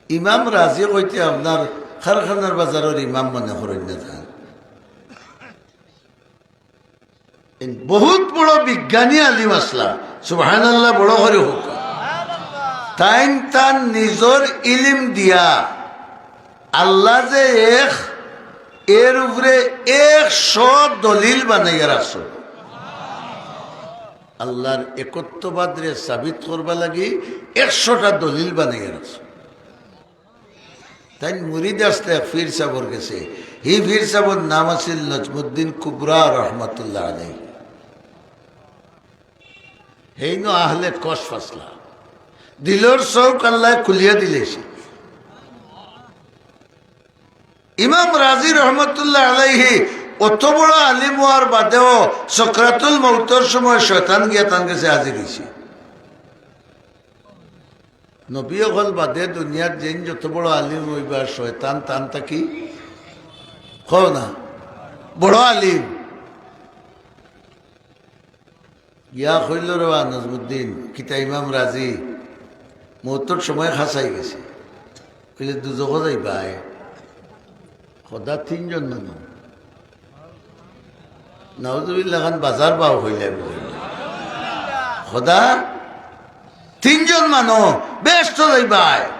ইমাম রাজি কইতে আপনার কারখানার বাজারর ইমাম মনে করইন না যান। বহুত বড় বিজ্ঞানী আলিম আছলা, সুবহানাল্লাহ, বড় করি কউক্কা। তাইন তান নিজর ইলিম দিয়া আল্লাহ যে এক, এর উপরে একশো দলিল বানাইয়া রাখছইন। আল্লাহর একত্ববাদরে সাবিত করবার লাগি একশোটা দলিল বানাইয়া রাখছইন। তাইন মুরিদ আছলা এক পীর সাবর গেছে। হি পীর সাবর নাম আছিল নজমুদ্দিন কুবরা রহমতুল্লাহ আলাইহি। হেইনো আহলে কশফ আছলা, দিলর চউখ আল্লায় খুলিয়া দিলাইছে। ইমাম রাজি রহমতুল্লাহ আলাইহি অত বড় আলিম অওয়ার বাদেও সকরাতুল মউতর সময় শয়তান গিয়া তান গেছে হাজির অইছে। নবী অকল বাদে দুনিয়াত যেইন যত বড় আলিম অইবা, শয়তান তান থাকি, কও না, বড় আলিম। গিয়া কইল, "রে বা নজমুদ্দিন, কিতা ইমাম রাজি মউতর সময় খাছাই গেছে, কইলে দুজখো যাইবায়।" খোদা তিনজন মানুষ। নাউজুবিল্লাহ খান বাজার বাও হইলে। খোদা তিনজন মানুষ বেহেস্তো যাইবায়।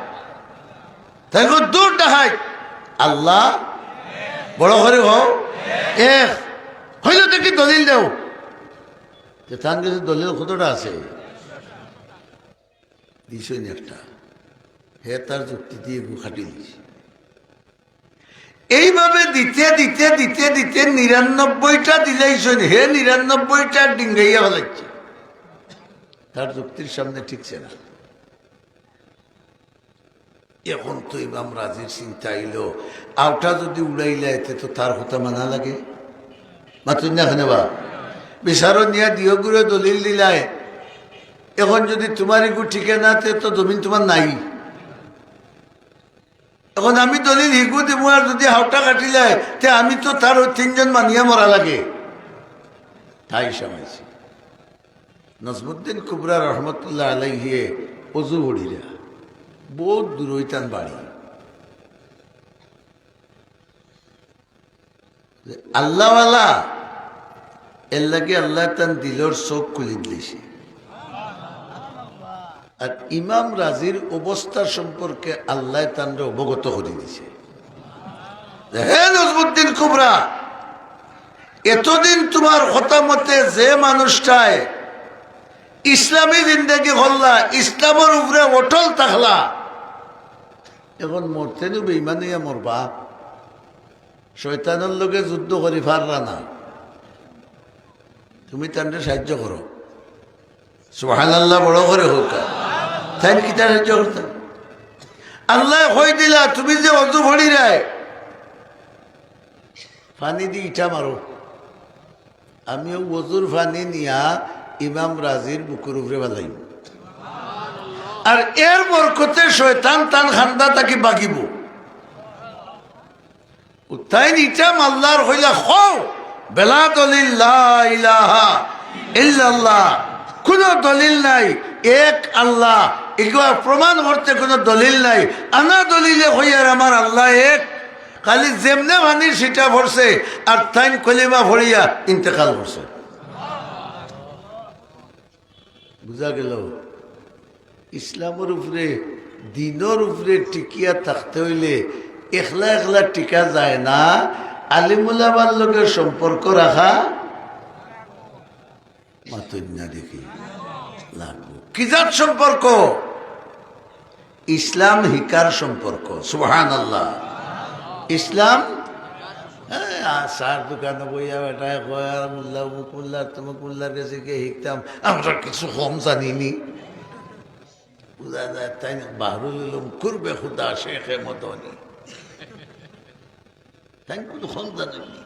তাইন কইন দুর ডাকাইত। আল্লাহ বড় করি কও এক। অইলে দেখি দলিল দেও। তে তান গেছে দলিল কতটা আছে? দিছইন একটা। হে তার যুক্তি দিয়া গু খাটি দিছে। এইভাবে দিতে দিতে দিতে দিতে নিরানব্বইটা দিলাইছইন, হে নিরানব্বইটা ডিঙ্গাইয়া ফালাইছে। তার যুক্তির সামনে টিকছে না। এখন তো ইমাম রাজির চিন্তা অইল, আউটা যদি উড়াইলায়, তে তো তার কথা মানা লাগে। মাতইন না কেনে বা? বিচারো নিয়া দিও গুরে দলিল দিলায়, এখন যদি তুমার ইগু টিকে না, তে তো জমিন তুমার নাই। এখন আমি দলিল হিগু দিমু, আর যদি হাউটা কাটিলায়, তে আমি তো তার ওই তিনজন মানিয়া মরা লাগে। তাই সামাইছি। নজমুদ্দিন কুবরা রহমতুল্লাহ আলাইহিয়ে অজু পড়িরা, বউত দূর অইতান বাড়ি। আল্লাহওয়ালা, এর লাগি আল্লায় তান দিলর চউখ খুলি দিলাইছে। আর ইমাম রাজির অবস্থা সম্পর্কে আল্লায় তানরে অবগত করি দিছে যে, "হে নজমুদ্দিন কুবরা, এতদিন তুমার কথা মতে যে মানুষটায় ইসলামী জিন্দেগি করলা, ইসলামর উপরে অটল থাকলা, এখন মরতে নু বেইমান অইয়া মরবা, শয়তানর লগে যুদ্ধ করি পাররা না, তুমি তানরে সাহায্য করো। সুবহানাল্লাহ, বড় করি কউক্কা। তাইন কিতা সাহায্য করতা? আল্লায় কই দিলা, তুমি যে অজু পড়িরায়, পানি দি ইটা মারো, আমি অউ অজুর পানি নিয়া ইমাম রাজির বুকুর উপরে ফালাইমু। আর এর বরকতে শয়তান তান কান্দা থাকি ভাগিবো। তাইন ইটা মারলা আর কইলা, কও, বিলা দলিল লা ইলাহা ইল্লাল্লাহ। কুনু দলিল নাই, এক আল্লাহ। ইগুয়া প্রমাণ করতে কুনু দলিল নাই। আনা দলিলে কইয়ার আমার আল্লাহ এক। খালি যেমনে পানির ছিটা পড়ছে আর তাইন কলিমা পড়িয়া ইন্তেকাল করছে। বুঝা গেল, ইসলামর উপরে, দ্বীনর উপরে টিকিয়া থাকতে অইলে একলা একলা টিকা যায় না, আলিম উলামার লগে সম্পর্ক রাখা মাতইন না দেখি লাগবো। কি জাত সম্পর্ক? ইসলাম হিকার সম্পর্ক। সুবহানাল্লাহ। ইসলাম, হ্যাঁ, আর চার দোকানো বইয়া বেটায় কয়, আর মোল্লা অমুক মোল্লা, তমুক মোল্লার গেছে গিয়া হিকতাম, আমরা কিছু কম জানি নি। বুঝা যায়, তাইন বাহরুল উলুম কুরবে খুদা শেখে মদনী। তাইন কুনু কম জানইন নি।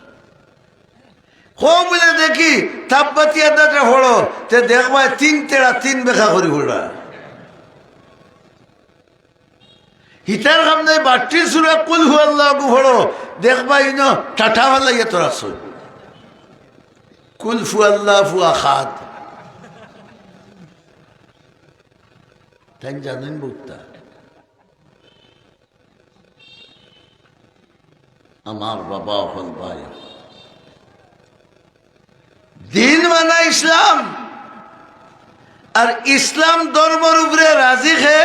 কও বুলে দেখি, তাব্বাত ইয়াদাটা পড়ো, তে দেখবায় তিন তেরা তিন বেখা করি পড়রা। হিতার কাম নাই, বাট্টির সূরা কুল হু আল্লাহু পড়ো, দেখবায় ইনো টাটা ফালাইয়া তো রাখছইন। কুল হু আল্লাহু আহাদ। তাইন জানইন বউত্তা। আমার বাবা অকল, ভাই অকল, দ্বীন মানা ইসলাম, আর ইসলাম ধর্মর উপরে রাজি কে?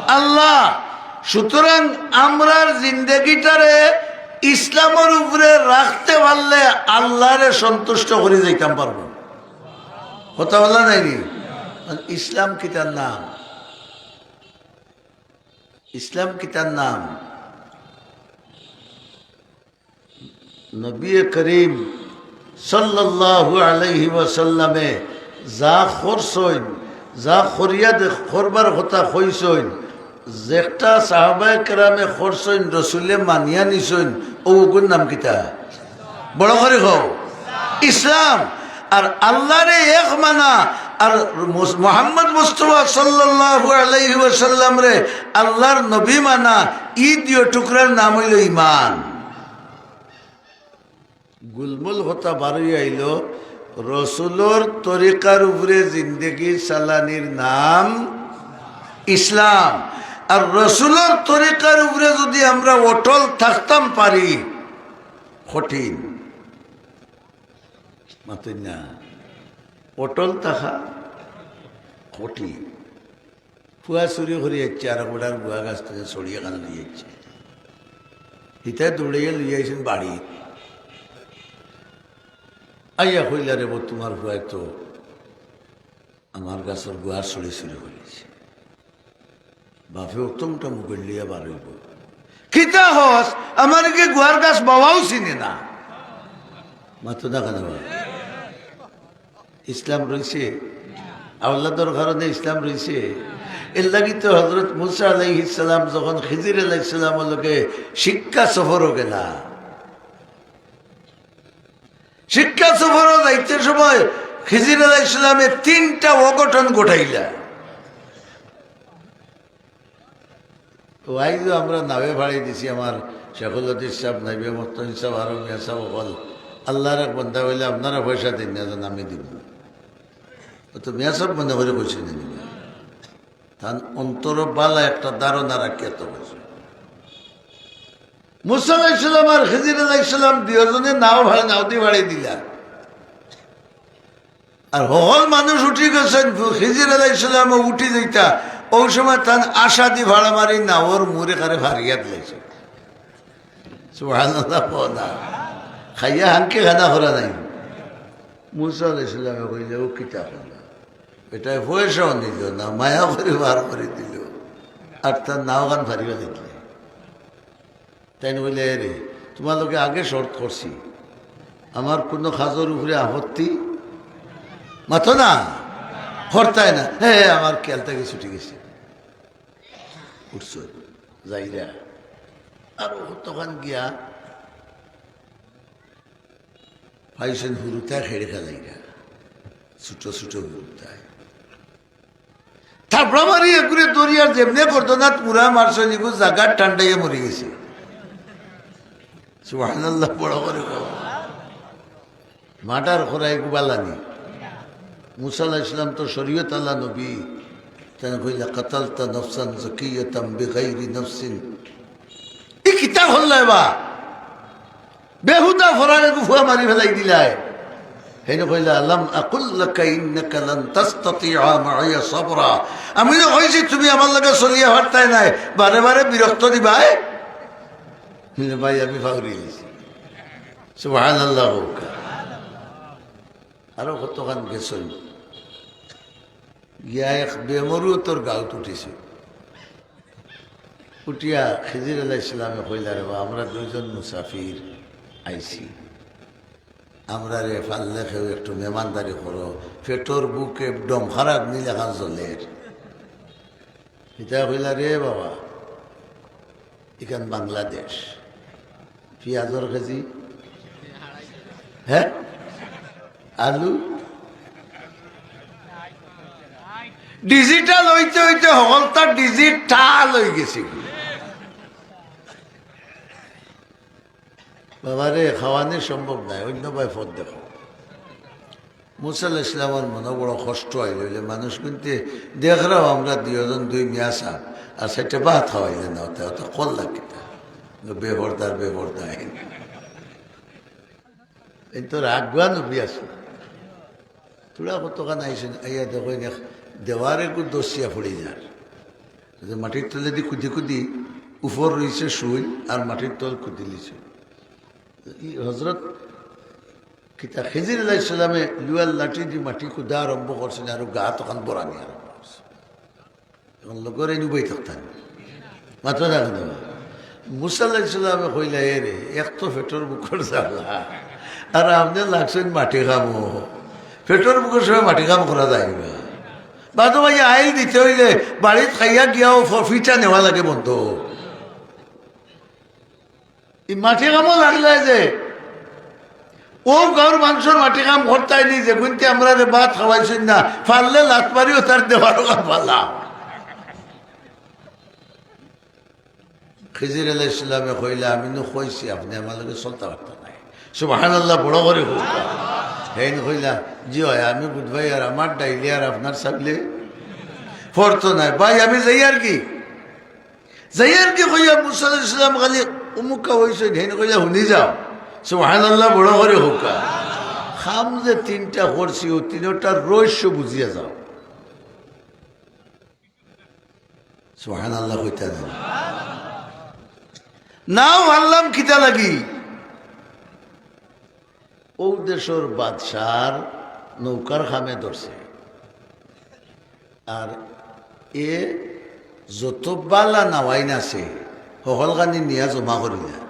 আল্লাহ। সুতরাং আমরার জিন্দেগিটারে ইসলামর উপরে রাখতে পারলে আল্লাহরে সন্তুষ্ট করি যাইতাম পারবো। কথা বলা নাইনি? ইসলাম কিতার নাম? ইসলাম কিতার নাম? নবী করিম সাল্লাল্লাহু আলাইহি ওয়াসাল্লামে যা করছইন, যা করিয়া দেখ-, করবার কথা কইছইন, যেটা সাহাবায়ে কেরামে করছইন, রসুলে মানিয়া নিছইন, অগুর নাম কিতা? বড় করি কও, ইসলাম। আর আল্লাহরে এক মানা, আর মুস-, মোহাম্মদ মুস্তফা সাল্লাল্লাহু আলাইহি ওয়াসাল্লামরে আল্লাহর নবী মানা, ই দুইও টুকরার নাম অইলো ইমান। গুলমুল কথা বারই আইলো, রসুলর তরিকার উপরে জিন্দেগি চালানির নাম ইসলাম। আর রসুলর তরিকার উপরে যুদি আমরা অটল থাকতাম পারি, কঠিন। মাতইন না, অটল থাকা কঠিন। ফুয়া চুরি করি আইছে, আর বেটার গুয়া গাছ থাকি ছড়ি একখান লই আইছে। হিতায় দৌড়াইয়া লই আইছইন বাড়ি। আইয়া কইলা, "রে বা, তুমার ফুয়ায় তো আমার গাছর গুয়ার ছড়ি চুরি করি আইছে।" বাপে অত মোটা মুখে লইয়া বার অইবো। "কিতা কস? আমার কি গুয়ার গাছ বাবাও চিনে না?" মাতো না কেনে বা? ইসলাম রইছে? আওলাদর কারণে ইসলাম রইছে? এর লাগি তো হযরত মুসা আলাইহিস সালাম যখন খিজির আলাইহিস সালামর লগে শিক্ষা সফরও গেলা, শিক্ষা সফরও যাইতে সময় খিজির আলাইহিস সালামে তিনটা অঘটন ঘটাইলা। তো আইজও আমরা নাওয়ে ভাড়াই দিছি, আমার শেখুল হাদিস সাহেব, নাইবে মুহতামিম সাহেব, আরো মিয়া সাহেব অকল। আল্লাহর এক বান্দা কইলা, "আপনারা পয়সা দেইন না, যেন আমি দিমু।" ও তো মিয়া সাহেব মনে করি কইছইন নি? তান অন্তরো বালা একটা ধারণা রাখিয়া তো কইছইন। মুসা আলাইহিস সালাম আর খিজির আলাইহিস সালাম দুইওজনে নাও ভাড়া, নাও দি ভাড়াই দিলা। আর হকল মানুষ উঠি গেছইন, খিজির আলাইহিস সালামও উঠি যাইতা, অউ সময় তান আশা দি ভাড়া মারি নাওর মুড়ে কারে ফারিয়া দিলাইছে। সুবহানাল্লাহ, বলা। খাইয়া হানকে খানা করা নাই। মুসা আলাইহিস সালামে কইলে, "ও কিতা করলা?" এটায় পয়সাও নিল না, মায়া করি বার করি দিল, আর তার নাওখান ফারিয়া দিলে। তাইন কইলে, "এ রে, তুমার লগে আগে শর্ত করছি, আমার কুনু কাজর উপরে আপত্তি মাতো না, করতায় না।" হে, আমার খেয়াল থাকি ছুটি গেছে। উঠছইন, যাইরা। আর অতখান গিয়া পাইছইন হুরুতায় খেড়ে খেলাইরা, ছোট ছোট হুরুতায়। থাপড়া মারি এগুরে ধরিয়া যেমনে গর্দনাত মুড়া মারছইন, এগু জাগাত ঠান্ডাইয়া মরি গেছে। সুবহানাল্লাহ, বড় করি কও। মার্ডার করা এগু বালা নি। মুসা আলাইহিস সালাম তো শরীয়ত আলা নবী। তাইন কইলা, "কাতালতা নাফসান যাকিয়াতান বিগাইরি নাফসিন।" ই কিতা করলায় বা? বেহুদা ফরার এগু ফুয়া মারি ফেলাই দিলায়। হেনে কইলা, "আলাম আকুল লাকা ইন্নাকা লান তাস্তাতিয়া মাইয়া সাবরা।" আমি তো কইছি তুমি আমার লগে চলিয়া পারতায় নায়, বারে বারে বিরক্ত দিবায়। বলে, "ভাই, আমি ফাউরি দিছি।" সুবহানাল্লাহ কউক্কা। আরো কতখান গেছইন। গিয়া এক বেমরুয়তর গাউত উঠিছে। উঠিয়া খিজির আলাইহিস সালামে কইলা, "রে বা, আমরা দুইজন মুসাফির আইছি, আমরারে পারলে কেউ একটু মেহমানদারি করো, পেটর ভুকে ডমখারাপ নীল এখান জ্বলের।" ইতায় কইলা, "রে বাবা, ইখান বাংলাদেশ, পিয়াজর কেজি, হে, আলু, ডিজিটাল অইতে অইতে হকলতা ডিজিটাল অইগেছে।" বাবারে, খাওয়ানি সম্ভব নায়, অইন্য বায় পথ দেখো। মুসা আলাইহিস সালামর মনো বড় কষ্ট অইল, অইলে মানুষ কুনতে দেখরাও আমরা দুইজন দুই মিয়া সাব, আর চাইরটা ভাত খাওয়াইলে না, অতা, অতা করলা কিতা? বেপর্দার বেপর্দা। এই তো রাগুয়া নবী আছে। থুড়া কতখান আইছইন, আইয়া দেখইন এক দেওয়ার এগু দছিয়া পড়ি যার। যে মাটির তলেদি কুদি কুদি উপর রইছে শুইন আর মাটির তল কুদিলিছে। ই হজরত কিতা খিজির আলাইহিস সালামে লুয়ার লাঠিদি মাটি কুদা আরম্ভ করছইন আর গাত অখান বরানি আরম্ভ করছইন। অখন লগর এইন উবাই থাকতা নি। মাতো না কেনে? মুসা আলাইহিস সালামে কইলা, "এ রে, এক তো পেটর ভুকর জ্বালা, আর আপনে লাগছইন মাটি কামো। পেটর ভুকর সময় মাটি কাম করা যায় না। বাদো ভাই আইল দিতে অইলে বাড়িত খাইয়া গিয়াও ফ-, ফিটা নেওয়া লাগে বন্ধ।" ই মাটি কামো লাগলায় যে, অউ গাউর মানষর মাটি কাম করতায় নি, যেগুইন্তে আমরারে ভাত খাওয়াইছইন না, পারলে লাত মারিও তার দেওয়ারও কাম ফালা। খিজির আলাইহিস সালামে কইলা, "আমি নু কইছি, আপনে আমার লগে চলতা পারতা নায়।" সুবহানাল্লাহ, বড় করি কউক্কা। হেইন কইলা, "জি অয়, আমি বুধবাই আর আমার ডাইলে আর আপনার চাউলে পড়তো নায়। ভাই, আমি যাইয়ার গি।" যাইয়ার গি কইয়া মুসা আলাইহিস সালাম খালি উমুক্কা অইছইন, হেইন কইলা, "হুনি যাও।" সুবহানাল্লাহ, বড় করি কউক্কা। কাম যে তিনটা করছি, অউ তিনটার রহস্য বুঝিয়া যাও। সুবহানাল্লাহ কইতা না। নাও আনলাম কিতা লাগি? অউ দেশর বাদশার নৌকার কামে ধরছে। আর এ যত বালা নাওয়াইন আছে, হকলখানি নিয়া জমা করিলা।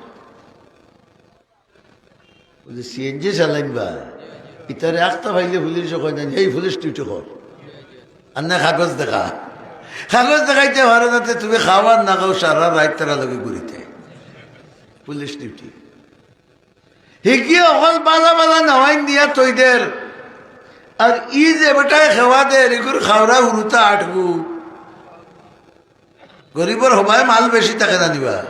বুলে, "সিএনজি চালাইন বা?" ইতারে আখতা পাইলে পুলিশে কয় না, "এই পুলিশ ডিউটি কর।" আর না কাগজ দেখা। কাগজ দেখাইতে পারে না, তে তুমি খাও আর না খাও, সারা রাইত তারার লগে ঘুরিতে। Police duty. হিগিয়ে হকল বালা বালা নাওয়াইন দিয়া থইদের। আর ই যে বেটায় খেওয়া দের, ইগুর খাওরা হুরুতা আটগু। গরিবর হবায় মাল বেশি থাকে না নিবা।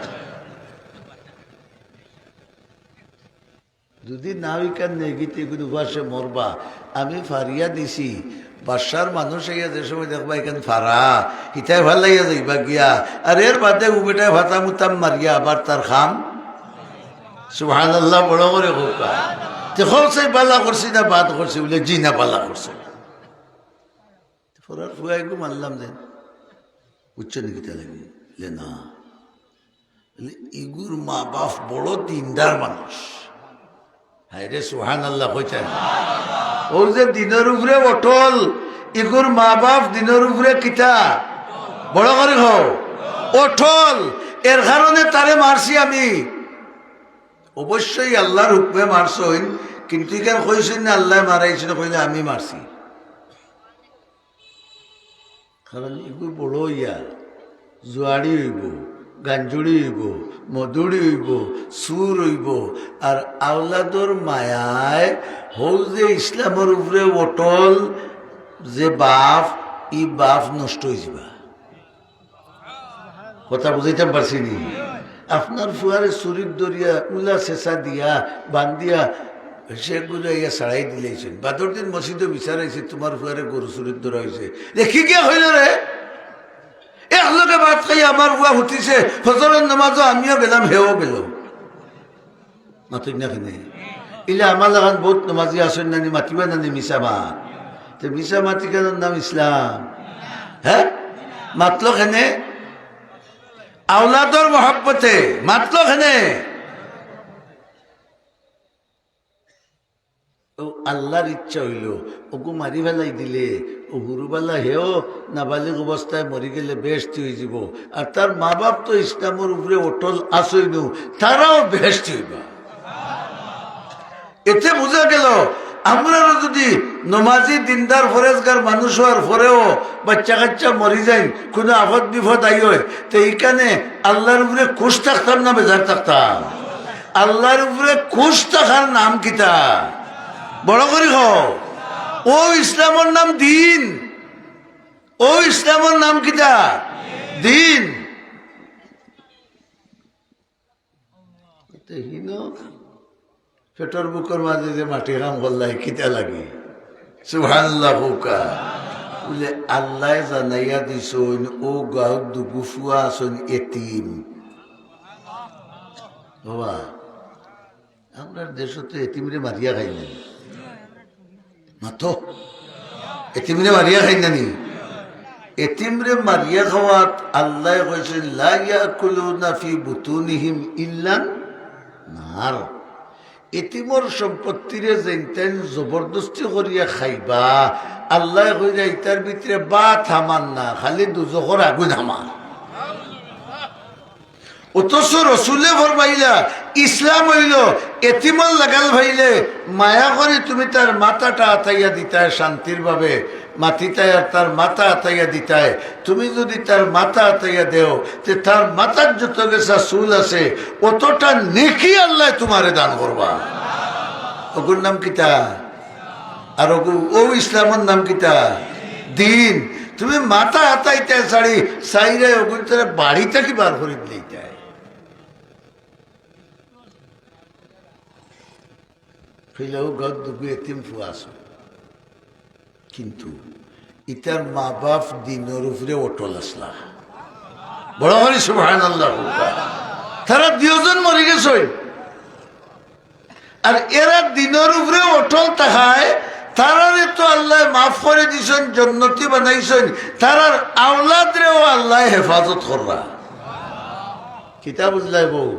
যদি নাও ইখান নেগিতে ইগুন উপাসে মরবা। আমি ফারিয়া দিছি, বাদশার মানুষ আইয়া যে সময় দেখবা ইখান ফারা, হিতায় ফালাইয়া যাইবা গিয়া। আর এর বাদে উবেটায় ফাতা মুতাম মারিয়া আবার তার কাম। সুবহানাল্লাহ, বড় করি কউক্কা। তে কও চাই বালা করছি না বাদ করছি? বুলে, "জি না, বালা করছি।" ফরার ফুয়া এগু মারলাম যে, বুঝছো নি কিতা লাগি? বুলে, "না।" বুলে, "ইগুর মা বাপ বড় দিনদার মানুষ, আরে সুবহানাল্লাহ কইতা না। অউ যে দিনর উপরে অটল, ইগুর মা বাপ দিনর উপরে কিতা? বড় করি কও। অটল। এর কারণে তারে মারছি আমি। অবশ্যই আল্লার হুকুমে মারছইন, কিন্তু ইখান কইছইন না আল্লায় মারাইছইন, কইলা আমি মারছি। কারণ ইগু বড় অইয়া জুয়াড়ি অইবো, গাঞ্জুড়ি অইবো, মদুড়ি অইবো, চুর অইবো, আর আওলাদর মায়ায় হউ যে ইসলামর উপরে অটল যে বাপ, ই বাপ নষ্ট অইযিবা। কথা বুঝাইতাম পারছি নি? আপনার ফুয়ারে চুরিত ধরিয়া, উলা ছেছা দিয়া, বান্ধিয়া, শেখ গুজা ইয়া ছাড়াই দিলাইছইন। বাদর দিন মসজিদো বিচার অইছে, তুমার ফুয়ারে গরু চুরিত ধরা অইছে। দেখি গিয়া কইল রে, এক লগে ভাত খাইয়া আমার ফুয়া হুতিছে, ফজরর নামাজো আমিও গেলাম, হেও গেল। মাতইন না কেনে? ইলা আমার লাখান বউত নমাজি আছইন নানি, মাতিবা নানি মিছা মাত? তে মিছা মাত ইখানর নাম ইসলাম? হে? মাতলো কেনে? আওলাদর মহব্বতে মাতলো কেনে? অউ আল্লার ইচ্ছা অইলো, অগু মারি ফালাই দিলে, অউ হুরুবালা হেও নাবালিগ অবস্থায় মরি গেলে বেহেশতি অইযিবো। আর তার মা বাপ তো ইসলামর উপরে অটল আছইনউ, তারাও বেহেশতি অইবা। এতে বুঝা গেল, আমরারও যুদি নমাজি, দিনদার, ফরেজগার মানুষ অওয়ার পরেও বাইচ্চা-কাইচ্চা মরি যাইন, কুনু আফত-বিফত আইয়, তে ইখানে আল্লার উপরে খুশ থাকতাম না বেজার থাকতাম? আল্লার উপরে খুশ থাকার নাম কিতা? বড় করি কও। অউ ইসলামর নাম দিন। অউ ইসলামর নাম কিতা? দিন। তে হিনো পেটর ভুকর মাঝে যে মাটি কাম করলাই, কিতা লাগি? সুবহানাল্লাহ কউক্কা। বুলে, আল্লায় জানাইয়া দিছইন, অউ গাউত দুগু ফুয়া আছইন এতিম। বাবা, আমরার দেশো তো এতিমরে মারিয়া খাইন না নি? মাতো। এতিমরে মারিয়া খাইন না নি? এতিমরে মারিয়া খাওয়াত আল্লায় কইছইন, "লা ইয়াকুলুনা ফি বুতুনিহিম ইল্লান নার।" এতিমর সম্পত্তিরে যেইন-তেইন জবরদস্তি করিয়া খাইবা, আল্লায় কইরা ইতার ভিতরে ভাত হামার না, খালি দুজখর আগুন হামার। অথচ রসুলে ফরমাইলা, ইসলাম অইলো এতিমর লাগাল পাইলে মায়া করি তুমি তার মাথাটা আতাইয়া দিতায় শান্তির ভাবে, মাতিতায় আর তার মাথা আতাইয়া দিতায়। তুমি যুদি তার মাথা আতাইয়া দেও, তে তার মাথার যত গেছা চুল আছে, অতটা নেকি আল্লায় তুমারে দান করবা। অগুর নাম কিতা? আর অগু, অউ ইসলামর নাম কিতা? দিন। তুমি মাথা আতাইতায় ছাড়ি, চাইরায় অগুর তারা বাড়ি থাকি বার করি দিলাইতায়। কইলা, অউ গাউত দুগু এতিম ফুয়া আছইন। কিন্তু ইতার মা বাপ দিনর উপরে অটল আছলা। বড় করি সুবহানাল্লাহ কউক্কা। তারা দুইজন মরি গেছইন। আর এরা দিনর উপরে অটল থাকায় তারারে তো আল্লায় মাফ করি দিছইন, জন্নতি বানাইছইন, তারার আওলাদরেও আল্লায় হেফাজত কররা। কিতা বুঝলায় বউ?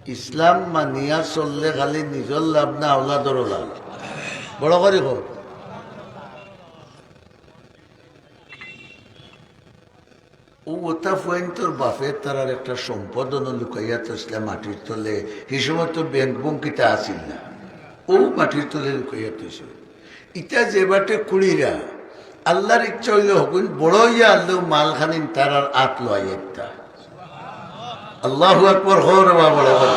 ইসলাম মানিয়া চললে খালি নিজর লাভ না, আওলাদরও লাভ। বড় করি কও। অউ অতা ফুয়াইন্তর বাপে তারার একটা সম্পদ অনো লুকাইয়া থইছলা মাটির তলে। হি সময় তো ব্যাংক বুংক কিতা আছিল না, অউ মাটির তলে লুকাইয়া থইছইন। ইতা যে বাটে কুড়িরা, আল্লার ইচ্ছা অইলে হগুইন বড় অইয়া আনলেও মালখানিন তারার আত লওয়াই একটা। আল্লাহু আকবার, হো রে বাবা, বড় বড়।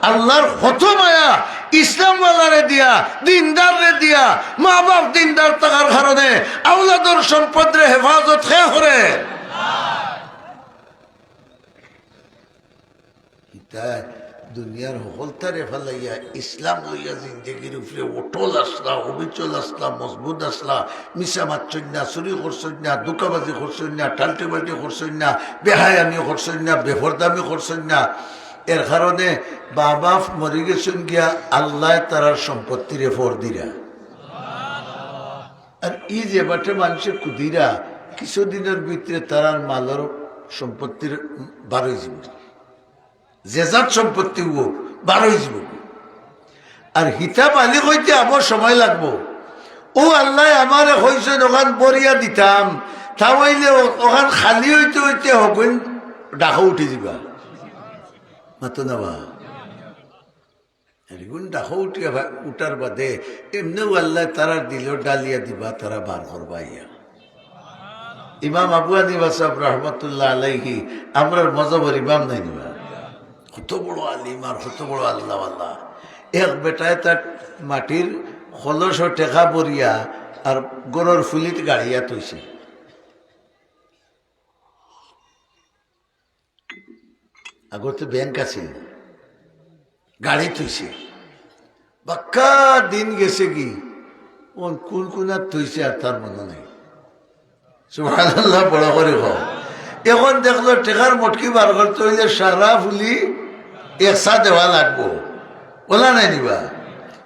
আল্লার কত মায়া, ইসলামওয়ালারে দিয়া, দিনদাররে দিয়া, মা বাপ দিনদার থাকার কারণে আওলাদর সম্পদরে হেফাজত কে করে। ইতা দুনিয়ার হকলতারে ফালাইয়া ইসলাম লইয়া জিন্দেগির উপরে অটল আছলা, অবিচল আছলা, মজবুত আছলা, মিছা মাতছইন না, চুরি করছইন না, ধুকাবাজি করছইন না, টাল্টি-বাল্টি করছইন না, বেহায়ামি করছইন না, বেপর্দামি করছইন না। এর কারণে মা বাপ মরি গেছইন গিয়া, আল্লায় তারার সম্পত্তিরে ফর দিরা। আর ই যে বাটে মানষে কুদিরা, কিছুদিনর ভিতরে তারার মালর সম্পত্তির বারই জীবন। যে যার সম্পত্তি অউক, বার অইযিবো। আর হিতা বালিগ অইতে আমার সময় লাগবো। অউ আল্লায় আমারে কইছইন অখান ভরিয়া দিতাম, তা অইলে অ-, অখান খালি অইতে অইতে হগুইন ডাকো উঠি যিবা। মাতো না বা। হগুইন ডাকো উঠিয়া বা-, উঠার বাদে এমনেউ আল্লায় তারার দিলো ডালিয়া দিবা, তারা বার করবা আইয়া। ইমাম আবু হানিফা সাহেব রহমতুল্লাহ আলাইহি, আমরার মজহবর ইমাম নায়নি বা? কত বড় আলিম আর কত বড় আল্লাহওয়ালা। এক বেটায় তার মাটির কলসো টেকা ভরিয়া আর ঘরর ফুলিত গাড়িয়া থইছে। আগতে ব্যাংক আছিল, গাড়ি থইছে। বাক্কা দিন গেছেগি, অখন কুন কুনাত থইছে আর তার মনো নাই। সুবহানাল্লাহ, বড় করি কও। অখন দেখলো টেকার মটকি বার করতে অইলে সারা ফুলি একসা দেওয়া লাগবো। অলা নায়নি বা?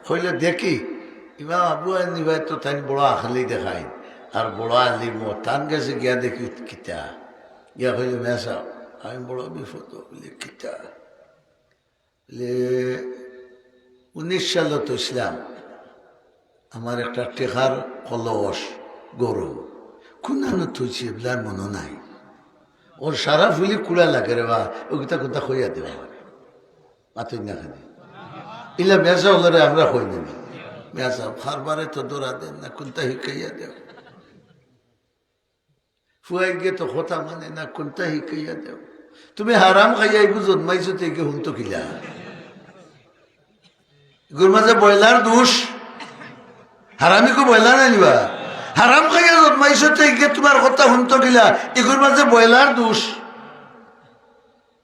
কইলে, "দেখি, ইমাম আবু হানিফায় তো তাইন বড় আখলি দেখাইন, আর বড় আলিমও, তান গেছে গিয়া দেখি কিতা।" গিয়া কইলে, "মেসাব, আমি বড় বিপদো।" বলে, "কিতা?" বলে, "উনিশ সালো থইছলাম আমার একটা টেকার কলস ঘরো, কুনানো থইছি এবলার মনো নাই। অউ সারা ফুলি কুড়া লাগে রে বা, অউ কিতা কুনতা কইয়া দেও আমারে।" মাতইন না কেনে? ইলা মেসাব অকলরে আমরা কই না নি? মেসাব, কারবারে তো ধরা দেন না, কুনতা হিকাইয়া দেও। ফুয়াইগে তো কথা মানে না, কুনতা হিকাইয়া দেও। তুমি হারাম খাইয়া ইগু জন্মাইছো তে ইগে হুনতো কিলা? ইগুর মাঝে বয়লার দুষ, হারামিগু বয়লার নায়নি বা? হারাম খাইয়া জন্মাইছো তে ইগে তুমার কথা হুনতো কিলা? ইগুর মাঝে বয়লার দুষ।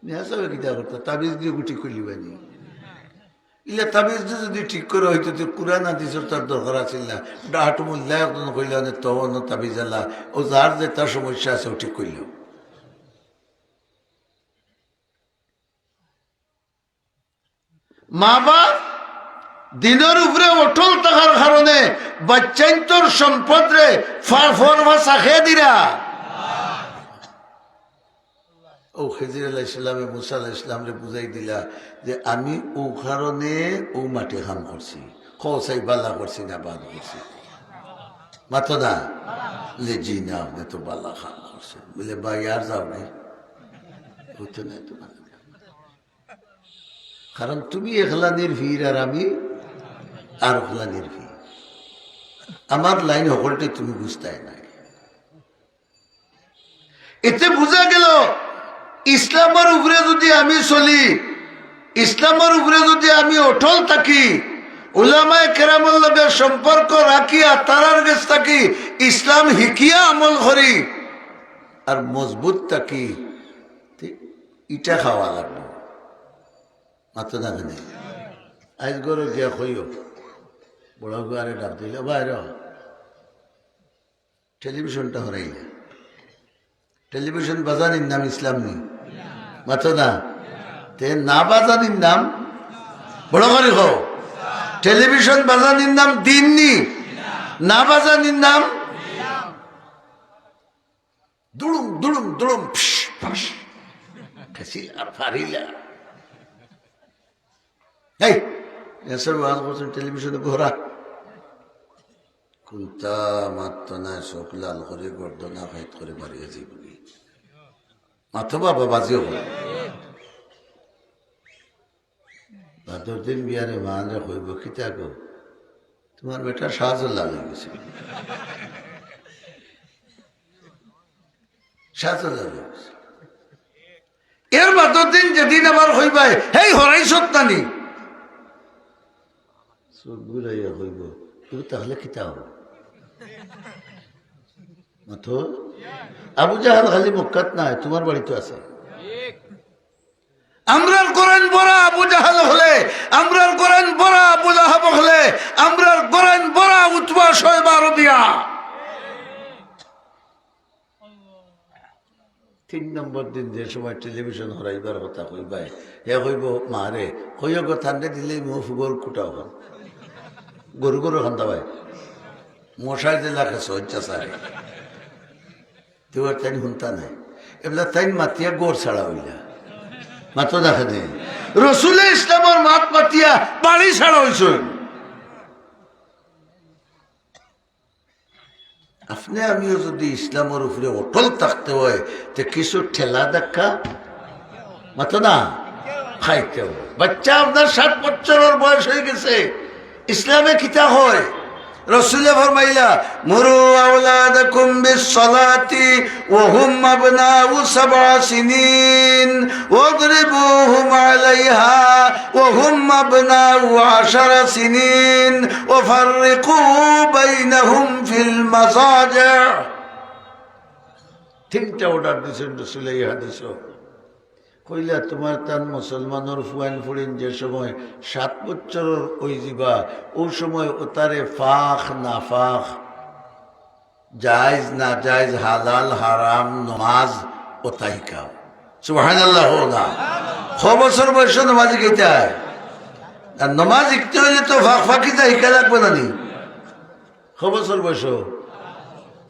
মেসাবে কিতা করতা? তাবিজ দি গুটি খুলিবানি। ইলা তাবিজ দি যুদি ঠিক করা অইতো, তে কুরআন হাদিসর তার দরকার আছিল না। ডাহাটু মোল্লা একজন কইলা, "অনে তো অনো তাবিজ আলা, অউ যার যেতা সমস্যা আছে, অউ ঠিক করিলাও।" মা বাপ দিনর উপরে অটল থাকার কারণে বাচ্চাইন্তর সম্পদরে ফা-, ফরফা সাখে দিরা। অউ খিজির আলাইহিস সালামে মুসা আলাইহিস সালামরে বুঝাই দিলা যে, "আমি অউ কারণে অউ মাটি কাম করছি।" কও চাই, বালা করছি না বাদ করছি? মাতো না। বলে, "জি না, আপনে তো বালা কাম করছইন।" বলে, "ভাই, আর যাও নি, অইতো নায় তুমার।" কারণ তুমি একলানির ফির আর আমি আর একলানির ফির। আমার লাইন হকলটি তুমি বুঝতায় নায়। এতে বুঝা গেল, ইসলামর উপরে যুদি আমি চলি, ইসলামর উপরে যুদি আমি অটল থাকি, উলামায়ে কেরামর লগে সম্পর্ক রাখিয়া তারার গেছ থাকি ইসলাম হিকিয়া আমল করি, আর মজবুত থাকি, তে ইটা খাওয়া লাগবো। মাতো না কেনে? আইজ ঘরো গিয়া কইও, বড় ঘরে ডাক দিলে, "বাইরে টেলিভিশনটা হরাইলে।" টেলিভিশন বাজানির নাম ইসলাম নি? মাতো না। তে না বাজানির নাম, বড় করি কও, টেলিভিশন বাজানির নাম দিন নি? না বাজানির নাম দুড়ুম, দুড়ুম, দুড়ুম, ফিস, ফাস। খেছিল আর ফারিলা। এই, এসব ওয়াজ করছেন টেলিভিশনে ঘোরা। কুনতা মাতো না, চোখ লাল করি, গর্দনা ফাইট করি মারিয়া যাইবো। মাতো বাবা, বাজিও। বাদর দিন বিয়ানে মানরে কইবো, "কিতা গো, তুমার বেটা শাহজালাল অইগেছে।" শাহজালাল অইগেছে। এর বাদর দিন যেদিন আবার কইবায়, "হেই, হরাইছত না নি?" চোখ ঘুরাইয়া কইবো, "তুমি তাহলে কিতা অইবো?" মাতো, আবু জাহাল খালি মক্কাত নায়, তুমার বাড়িত আছে। আমরার ঘরর বড় আবু জাহাল অকলে, আমরার ঘরর বড় আবু লাহাব অকলে, আমরার ঘরর বড় উতবা শয়বা রবিয়া। তিন নম্বর দিন যে সময় টেলিভিশন হরাইবার কথা কইবায়, হে কইবো, "মারে, কইও গো, তানরে দিলেই মুখ ফুগল কুটাও খান। গরু গরু খান্দা ভাই। মশায় যে লাখে সহ্যা সারে।" তে আর তাইন হুনতা নায়। এবলা তাইন মাতিয়া ঘর ছাড়া অইলা। মাতো না কেনে? রসুলে ইসলামর মাত মাতিয়া বাড়ি ছাড়া অইছইন। আপনে আমিও যুদি ইসলামর উপরে অটল থাকতে অয়, তে কিছু ঠেলা ধাক্কা মাতো না খাইতে অয়। বাচ্চা আপনার সাত বছরর বয়স অইগেছে, ইসলামে কিতা কয়? রসুলে ফরমাইলা, "মুরু আওলাদাকুম বিস সালাতি ওয়া হুম আবনাউ সাবআ সিনিন, ওয়াদরিবুহুম আলাইহা ওয়া হুম আবনাউ আশারা সিনিন, ওয়া ফাররিকু বাইনাহুম ফিল মাজাজি।" তিনটা অর্ডার দিছইন রসুলে এই হাদিসো। কইলা, তুমার তান মুসলমানর ফুয়াইন ফুড়িন যে সময় সাত বছরর অইযিবা, অউ সময় অতারে পাক নাপাক, জায়েজ নাজায়েজ, হালাল হারাম, নমাজ, অতা হিকাও। সুবহানাল্লাহ কও না। ক বছর বয়সো নমাজ হিকাইতায়? আর নমাজ হিকতে অইলে তো পাক পাকিজা হিকা লাগবো না নি? ক বছর বয়সো?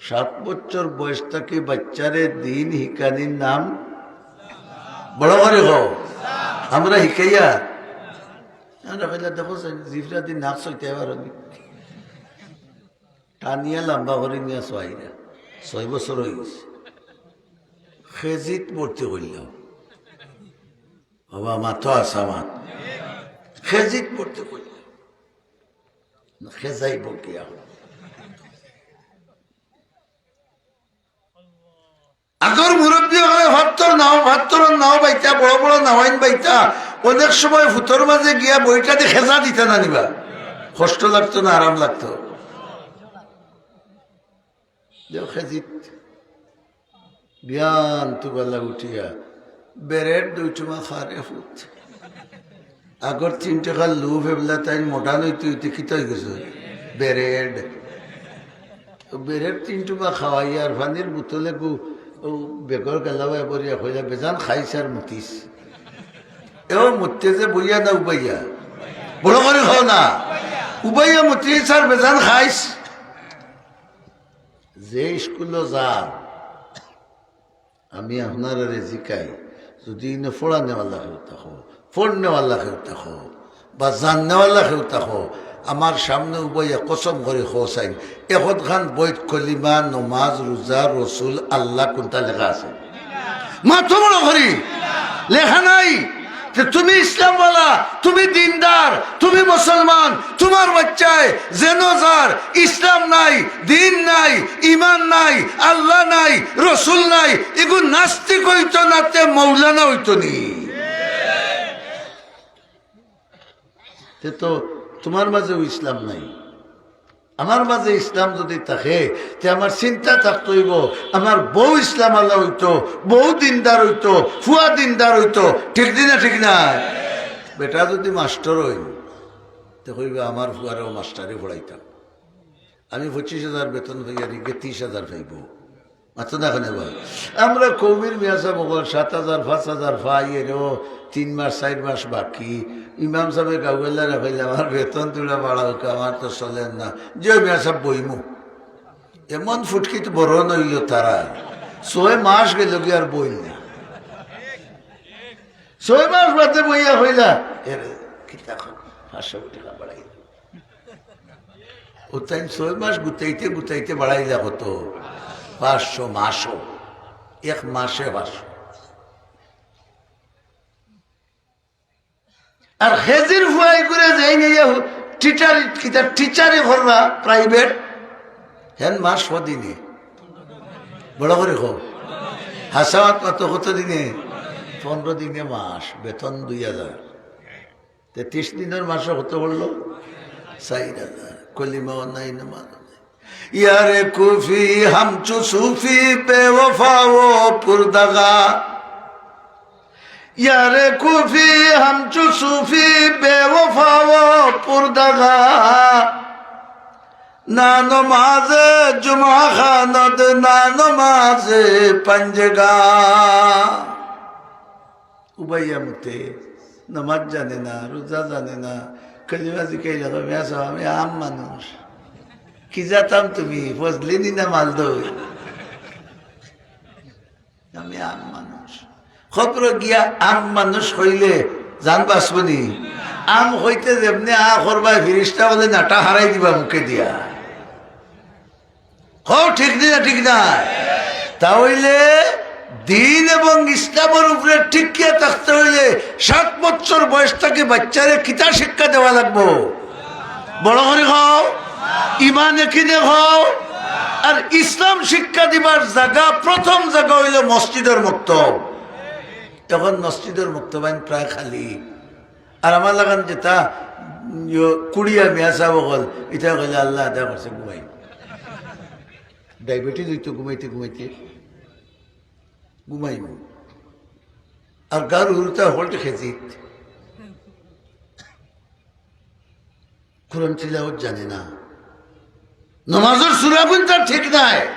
সাত বছর বয়স থাকি বাচ্চারে দিন হিকানির নাম বড় করি কও। আমরা হিকাইয়া, আমরা কইলা, "দেখো, জিফরা দিন নাক সইতে পারো নি।" টানিয়া লম্বা করি নিয়া সইরা। ছয় বছর অইগেছে। কেজিত ভর্তি করিলাম। বাবা, মাতো আছা মাত। কেজিত ভর্তি করিলাম। কেজাইবো কিয়া? আগর মুরব্বি অকলে ফাত্তর নাও, ফাত্তরর নাও বাইতা, বড় বড় নাওয়াইন বাইতা, অনেক সময় ফুতর মাঝে গিয়া বইটা দি খেজা দিতা না নিবা। কষ্ট লাগতো না আরাম লাগতো? দেও খেজিত। বিয়ান তুবালা উঠিয়া বেরেড দুই টুমা খারে ফুত। আগর তিন টেকার লুফ এবলা তাইন মোটা নইতে অইতে কিতা অইগেছে? বেরেড। বেরেড তিন টুমা খাওয়াইয়া আর পানির বোতলে গু, অউ বেগর গালাবায় ভরিয়া কইলা, "বেজান খাইস আর মুতিস।" এও মুততে যে বইয়া না উবাইয়া? বড় করি কও না। উবাইয়া মুতিস আর বেজান খাইস। যে স্কুলো যার, আমি আপনারারে জিকাই, যুদি ইনো পড়ানেওয়ালা কেউ থাকো, পড়নেওয়ালা কেউ থাকো, বা জাননেওয়ালা কেউ থাকো, আমার সামনে উবাইয়া কসম করি কও চাইন, একখান বইত কলিমা, নমাজ, রোজা, রসুল, আল্লাহ কুনটা লেখা আছে? মাতো বড় করি, লেখা নাই। তে তুমি ইসলামওয়ালা, তুমি দিনদার, তুমি মুসলমান, তুমার বাচ্চায় যেনো যার, ইসলাম নাই, দিন নাই, ইমান নাই, আল্লাহ নাই, রসুল নাই, ইগু নাস্তিক অইতো না, তে মৌলানা অইতো নি? তে তো তুমার মাঝেও ইসলাম নাই। আমার মাঝে ইসলাম যুদি থাকে, তে আমার চিন্তা থাকতো অইবো, আমার বউ ইসলামআলা অইতো, বউ দিনদার অইতো, ফুয়া দিনদার অইতো, ঠিক নি না? ঠিক না? বেটা যুদি মাস্টর অইন, তে কইবা, "আমার ফুয়ারেও মাস্টারি পড়াইতাম, আমি পঁচিশ হাজার বেতন পাইয়ার, ইগে তিশ হাজার পাইবো।" মাতো না কেনে বা? আমরা কওমির মিয়া সাব অকল সাত হাজার, পাঁচ হাজার পাই, এরেও তিন মাস, চাইর মাস বাকি। ইমাম সাবে গাউল্লারে কইলা, "আমার বেতন থুড়া বাড়াউক্কা, আমার তো চলের না।" যে মিয়া সাব বইমু। এমন ফুটকিত বড় নইল তারা, ছয় মাস গেল গি আর বইল না। ছয় মাস বাদে বইয়া কইলা, "এরে, কিতা কর, পাঁচশো টেকা বাড়াই।" ও তাইন ছয় মাস গুতাইতে গুতাইতে বাড়াইলা কত? পাঁচশো মাসো। এক মাসে পাঁচশো। আর খেজির ফুয়াই করে যাই নিয়া টিচারি, কিতা টিচারি কররা প্রাইভেট, হেন মাস কদিনে? বড় করি কও। হাছা মাত মাতো, কত দিনে? পনেরো দিনে মাস, বেতন দুই হাজার। তে তিশ দিনর মাসো কত পড়লো? চাইর হাজার। কলিমাও নাই, নমাজও নাই। یار کوفی ہم چو صوفی بے وفا و پردغا۔ یار کوفی ہم چو صوفی بے وفا و پردغا۔ না নমাজে জুমা খানত, না নমাজে পঞ্জগা। উবাইয়া মুতে, নমাজ জানে না, রোজা জানে না, কলিমা জিকাইলে কয়, "মিয়া সাব, আমি আম মানুষ, কি জাতাম তুমি, ফজলিনি না মালদই?" আমি আম মানুষ। খবর গিয়া আম মানুষ কইলে জান বাঁচবো নি? আম কইতে যেমনে আ করবায়, ফিরিস্তা বলে নাটা হারাই দিবা মুখে দিয়া। কও, ঠিক নি না ঠিক না? তা অইলে দিন এবং ইসলামর উপরে টিকিয়া থাকতে অইলে সাত বছর বয়স থাকি বাচ্চারে কিতা শিক্ষা দেওয়া লাগবো? বড় করি কও, ইমান একিনে কও। আর ইসলাম শিক্ষা দিবার জাগা, প্রথম জাগা অইলো মসজিদর মক্তব। এখন মসজিদর মক্তবাইন প্রায় খালি। আর আমার লাখান যেটা, ইয়ো, কুড়িয়া মিয়া সাব অকল, ইতা কইলে আল্লাহ আদা করছে, ঘুমাই। ডায়াবেটিস অইতো ঘুমাইতে ঘুমাইতে, ঘুমাইব। আর গার হুরুতা হল্ট খেজিত। কোরআন তিলাওয়াত জানে না, নমাজর সূরাগুন তার ঠিক নাই।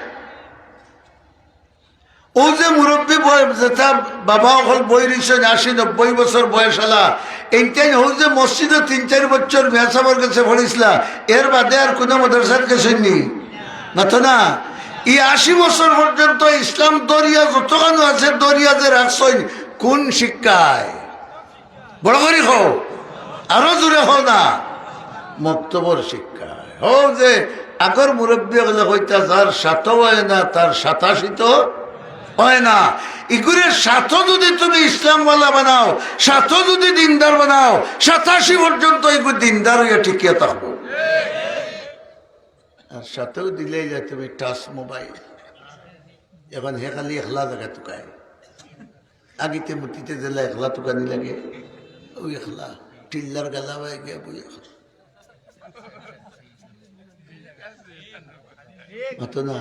অউ যে মুরব্বি বয়-, যেটা বাবা অকল বই রইছইন, আশি নব্বই বছর বয়স আলা, এইটাই অউ যে মসজিদো তিন চাইর বছর মিয়া সাবর গেছে পড়ছিলা, এর বাদে আর কুনু মাদ্রাসাত গেছইন নি? মাতো না। ই আশি বছর পর্যন্ত ইসলাম ধরিয়া যতখানো আছে, ধরিয়া যে রাখছইন, কুন শিক্ষায়? বড় করি কও, আরো জোরে কও না। মক্তবর শিক্ষা। হউ যে আগর মুরব্বি অকলে কইতা, "যার সাথও অয় না, তার সাতাশি তো অয় না।" ইগুরে সাথও যদি তুমি ইসলামওয়ালা বানাও, সাথও যদি দিনদার বানাও, সাতাশি পর্যন্ত ইগু দিনদার অইয়া টিকিয়া থাকবো। আর সাথও দিলাইলা তুমি টাচ মোবাইল। এখন হে খালি একলা জাগা তুকায়। আগিতে মুতিতে যেলা একলা তুকানি লাগে, অউ একলা। টিল্লার গালা বায় গিয়া বই একলা। মাতো না।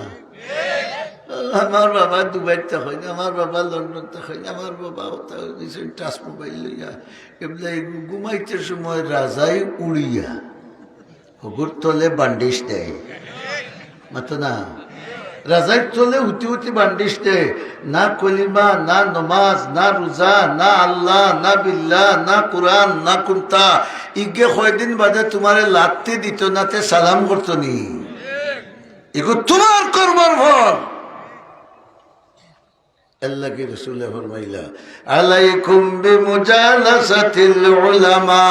আমার বাবা দুবাইত থাকইন, আমার বাবা লন্ডন থাকইন, আমার বাবা ওটা নিছেন টাচ মোবাইল লইয়া। এমনি ঘুমাইতে সময় রাজাই উড়িয়া হগুর তলে বান্ডিশ দেয়। মাতো না। রাজার তলে হুতি হুতি বান্ডিশ দেয়। না কলিমা, না নমাজ, না রোজা, না আল্লাহ, না বিল্লাহ, না কোরআন, না কুন্তা। ইগে কয়দিন বাদে তুমারে লাত্তি দিত না, তে সালাম করতো নি। ইগু তুমার কর্মর ফল। এর লাগি রসুলে ফরমাইলা, "আলাইকুম বিমুজালাসাতিল উলামা।"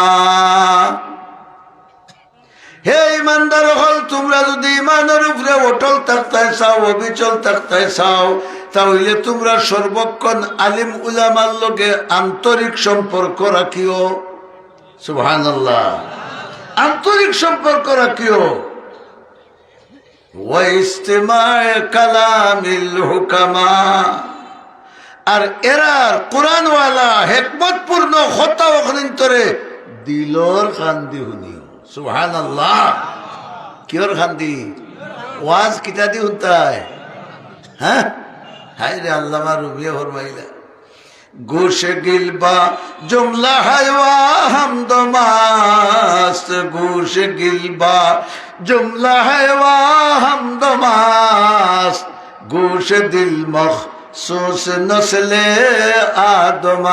হে ইমানদার অকল, তুমরা যুদি ইমানর উপরে অটল থাকতায় চাও, অবিচল থাকতায় চাও, তা অইলে তুমরা সর্বক্ষণ আলিম উলামার লগে আন্তরিক সম্পর্ক রাখিও। সুবহানাল্লাহ। আন্তরিক সম্পর্ক রাখিও। ওয়া ইস্তিমায়ে কালামিল হুকামা। আর এরার কোরআনওয়ালা হেকমতপূর্ণ কথা অকলিন্তরে দিলর কান্দি হুনিও। সুবহানাল্লাহ। কিয়র কান্দি? ওয়াজ কিতা দি হুনতায়? হ্যাঁ? হায় রে, আল্লামা রুমিয়ে ফরমাইলা, گوش گل با جملہ ہے و ہمدماست، گوش گل با جملہ ہے و ہمدماست، گوش دل مخصوص نسل آدماست۔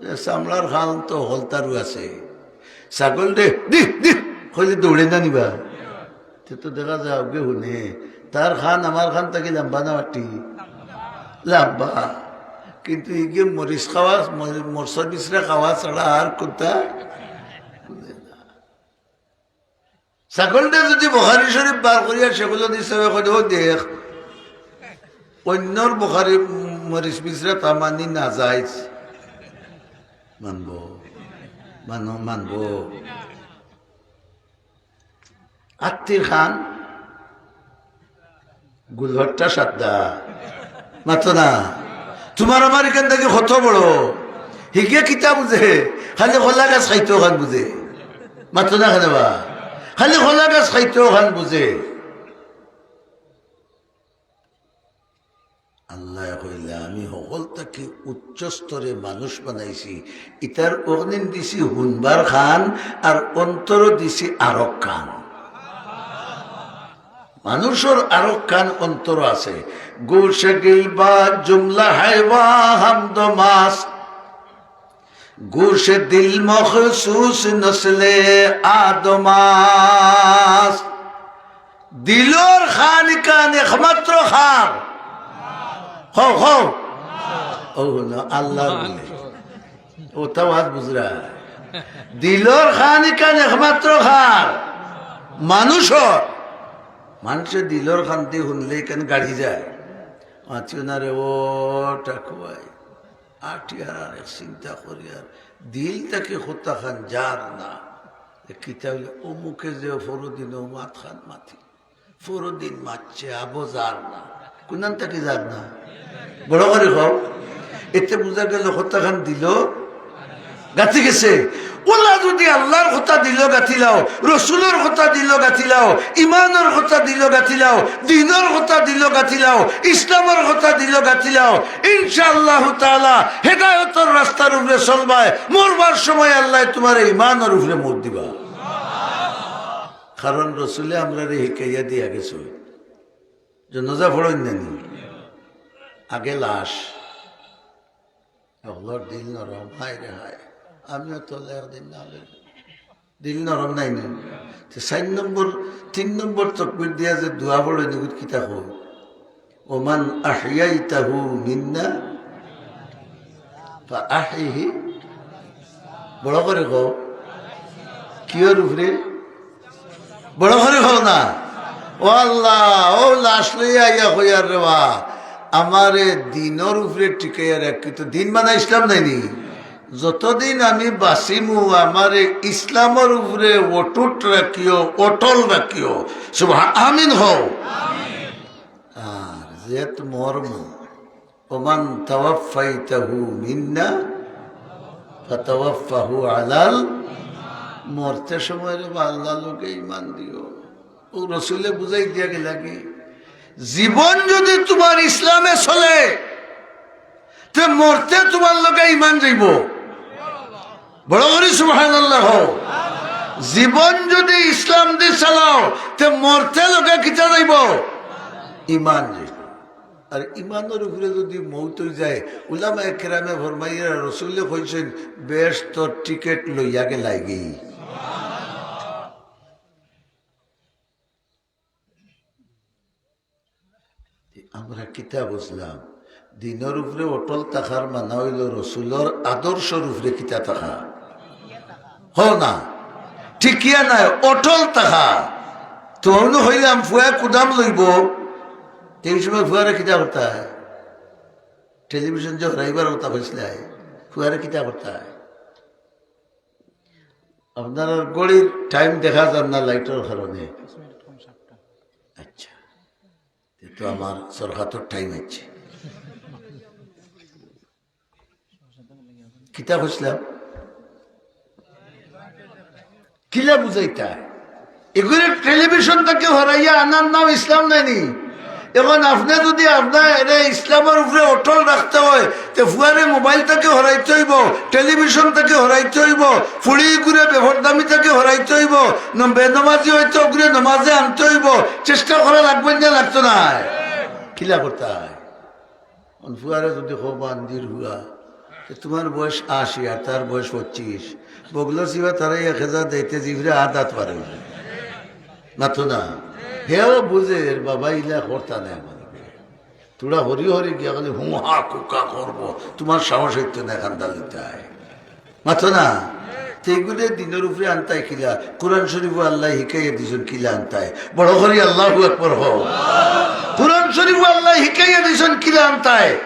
এ চামড়ার খান তো হকলতারও আছে। ছাগলরে দি, দি কইলে দৌড়ে না নিবা? তে তো দেখা যায়, ওগে হুনে, তার খান আমার খান থাকি লম্বা না বাটি? লম্বা। কিন্তু ইগে মরিচ খাওয়া, মরি-, মরচর বিচরা খাওয়া ছাড়া আর কুন্তা? ছাগলটা যুদি বুখারী শরীফ বার করিয়া শেখুল হাদিস সাবে কয়, "ও দেখ, অইন্যর বুখারী মরিচ বিচরা তামানি নাজাইজ।" মানবো? মানো, মানবো? আত্তির খান গুলহট্টা সাদ্দা। মাতো না। তুমার আমার ইখান থাকি কত বড়। হিগে কিতা বুঝে? খালি কলা গাছ খাইতো খান বুঝে। মাতো না কেনে বা? খালি কলা গাছ খাইতো খান বুঝে। আল্লায় কইলা, "আমি হকল থাকি উচ্চ স্তরে মানুষ বানাইছি।" ইতার অগ্নিন দিছি হুনবার খান, আর অন্তরও দিছি আরক খান। মানুষর আরক খান অন্তর আছে। گوش گل با جملہ ہے و ہمدماست، گوش دل مخصوص نسل آدماست۔ দিলর খান ইখান একমাত্র খার। হও, হও। ও হুনো, আল্লাহর বলি। ও তো আওয়াজ বুঝরা। দিলর খান ইখান একমাত্র খার। মানুষর। মানুষে দিলর খান দি হুনলে ইখান গাড়ি যায়। আছিও না রে ও টাকুয়াই। আটিয়ার আর এক চিন্তা করিয়ার। দিল থাকি কথা খান যার না। এ কিতা অইলে অমুকে যে ফরদিন ও মাত খান মাতি। ফরদিন মাতছে, আবো যার না। কুনান থাকি যার না? বড় করি কও। এতে বুঝা গেল কথা খান দিল গাতি গেছে। ওলা যদি আল্লাহর কথা দিল গাতিলাও, রসুলর কথা দিল গাতিলাও, ইমানর কথা দিল গাতিলাও, দিনর কথা দিল গাতিলাও, ইসলামর কথা দিল গাতিলাও, ইনশাআল্লাহু তাআলা হেদায়তর রাস্তার উপরে চলবায়। মরবার সময় আল্লাহ তোমার ইমানর উপরে মউত দিবা। কারণ রসুলে আমরারে হিকাইয়া দিয়া গেছে, জানাজা পড়ইন না নি? আগে লাশ, অকলর দিল নরম, হায় রে হায়। আমিও তো একদিন না অইলে দিল নরম নাই নি? তে চাইর নম্বর, তিন নম্বর তকবির দিয়া যে দোয়া পড়ইন নি, কিতা কও? "ওমান আহইয়াইতাহু মিন্না ফাআহইহি।" বড় করি কও। কিওর উপরে? বড় করি কও না। ও আল্লাহ, ও লাশ লইয়া আইয়া কইয়ার রে বা, আমারে দিনর উপরে টিকাইয়া রাখিও। তো দিন মানে ইসলাম নায় নি? যতদিন আমি বাঁচিমু, আমারে ইসলামর উপরে অটুট রাখিও, অটল রাখিও। সুবহান, আমিন কও। আর যেত মরমু, "ওমান তাওয়াফফাইতাহু মিন্না ফাতাওয়াফফাহু আলাল", মরতে সময় রে বা আল্লাহর লগে ইমান দিও। ও রসুলে বুঝাই দিয়া গেলা কি, জীবন যদি তোমার ইসলামে চলে, তে মরতে তোমার লগে ইমান যাইব। বড় করি সুবহানাল্লাহ কও। জীবন যদি ইসলাম দি চালাও, তে মরতে লগে কিতা যাইব? ইমান যাইব। আর ইমানর উপরে যদি মউত অই যায়, উলামায়ে কেরামে ফরমাইরা, রসুলে কইছইন, বেহেস্তর টিকেট লইয়া গেলাইগি। আমরা কিতা বুঝলাম? দিনর উপরে অটল থাকার মানা অইলো রসুলর আদর্শর উপরে কিতা থাকা? হো না, টিকিয়া নাই, অটল থাকা। তো অন্য কইলাম, ফুয়া কুদাম লইব, এই সময় ফুয়ারে কিতা করতা? টেলিভিশন যে হরাইবার কথা কইছলায়, ফুয়ারে কিতা করতা? আপনারার ঘড়ির টাইম দেখা যার না লাইটর কারণে। আচ্ছা, তে তো আমার সরকাতর টাইম আছে। কিতা কইছলাম? কিলা বুঝাইতা? এগুরে টেলিভিশন থাকি হরাইয়া আনার নাম ইসলাম নায় নি? এখন আপনে যদি আপনারে ইসলামর উপরে অটল রাখতে অয়, তে ফুয়ারে মোবাইল থাকি হরাইতে অইব, টেলিভিশন থাকি হরাইতে অইব, ফুড়ি ইগুরে বেফরদামি থাকি হরাইতে অইব, ন-, বেনমাজি অইতে অগুরে নমাজে আনতে অইব, চেষ্টা করা লাগবো না, লাগতো নায়? কিলা করতা? অন ফুয়ারে যদি কও, "বান্দির ফুয়া, তে তোমার বয়স আশি আর তার বয়স পঁচিশ, বগলো সিবা তারা এক হাজার দিতে জিবরে আদাত পারে।" মাতো না। হেও বুঝের, বাবা ইলা করতা নায় আমার। তোরা হরি হরি গিয়া খালি হুঁ হা কুকা করবো, তোমার সাহস অইতো না, এখান দালিতায়। মাতো না। তে এগুরে দিনর উপরে আনতায় কিলা? কোরআন শরীফো আল্লায় হিকাইয়া দিছইন কিলা আনতায়। বড় করি আল্লাহু আকবার কও। কোরআন শরীফো আল্লায় হিকাইয়া দিছইন কিলা আনতায়।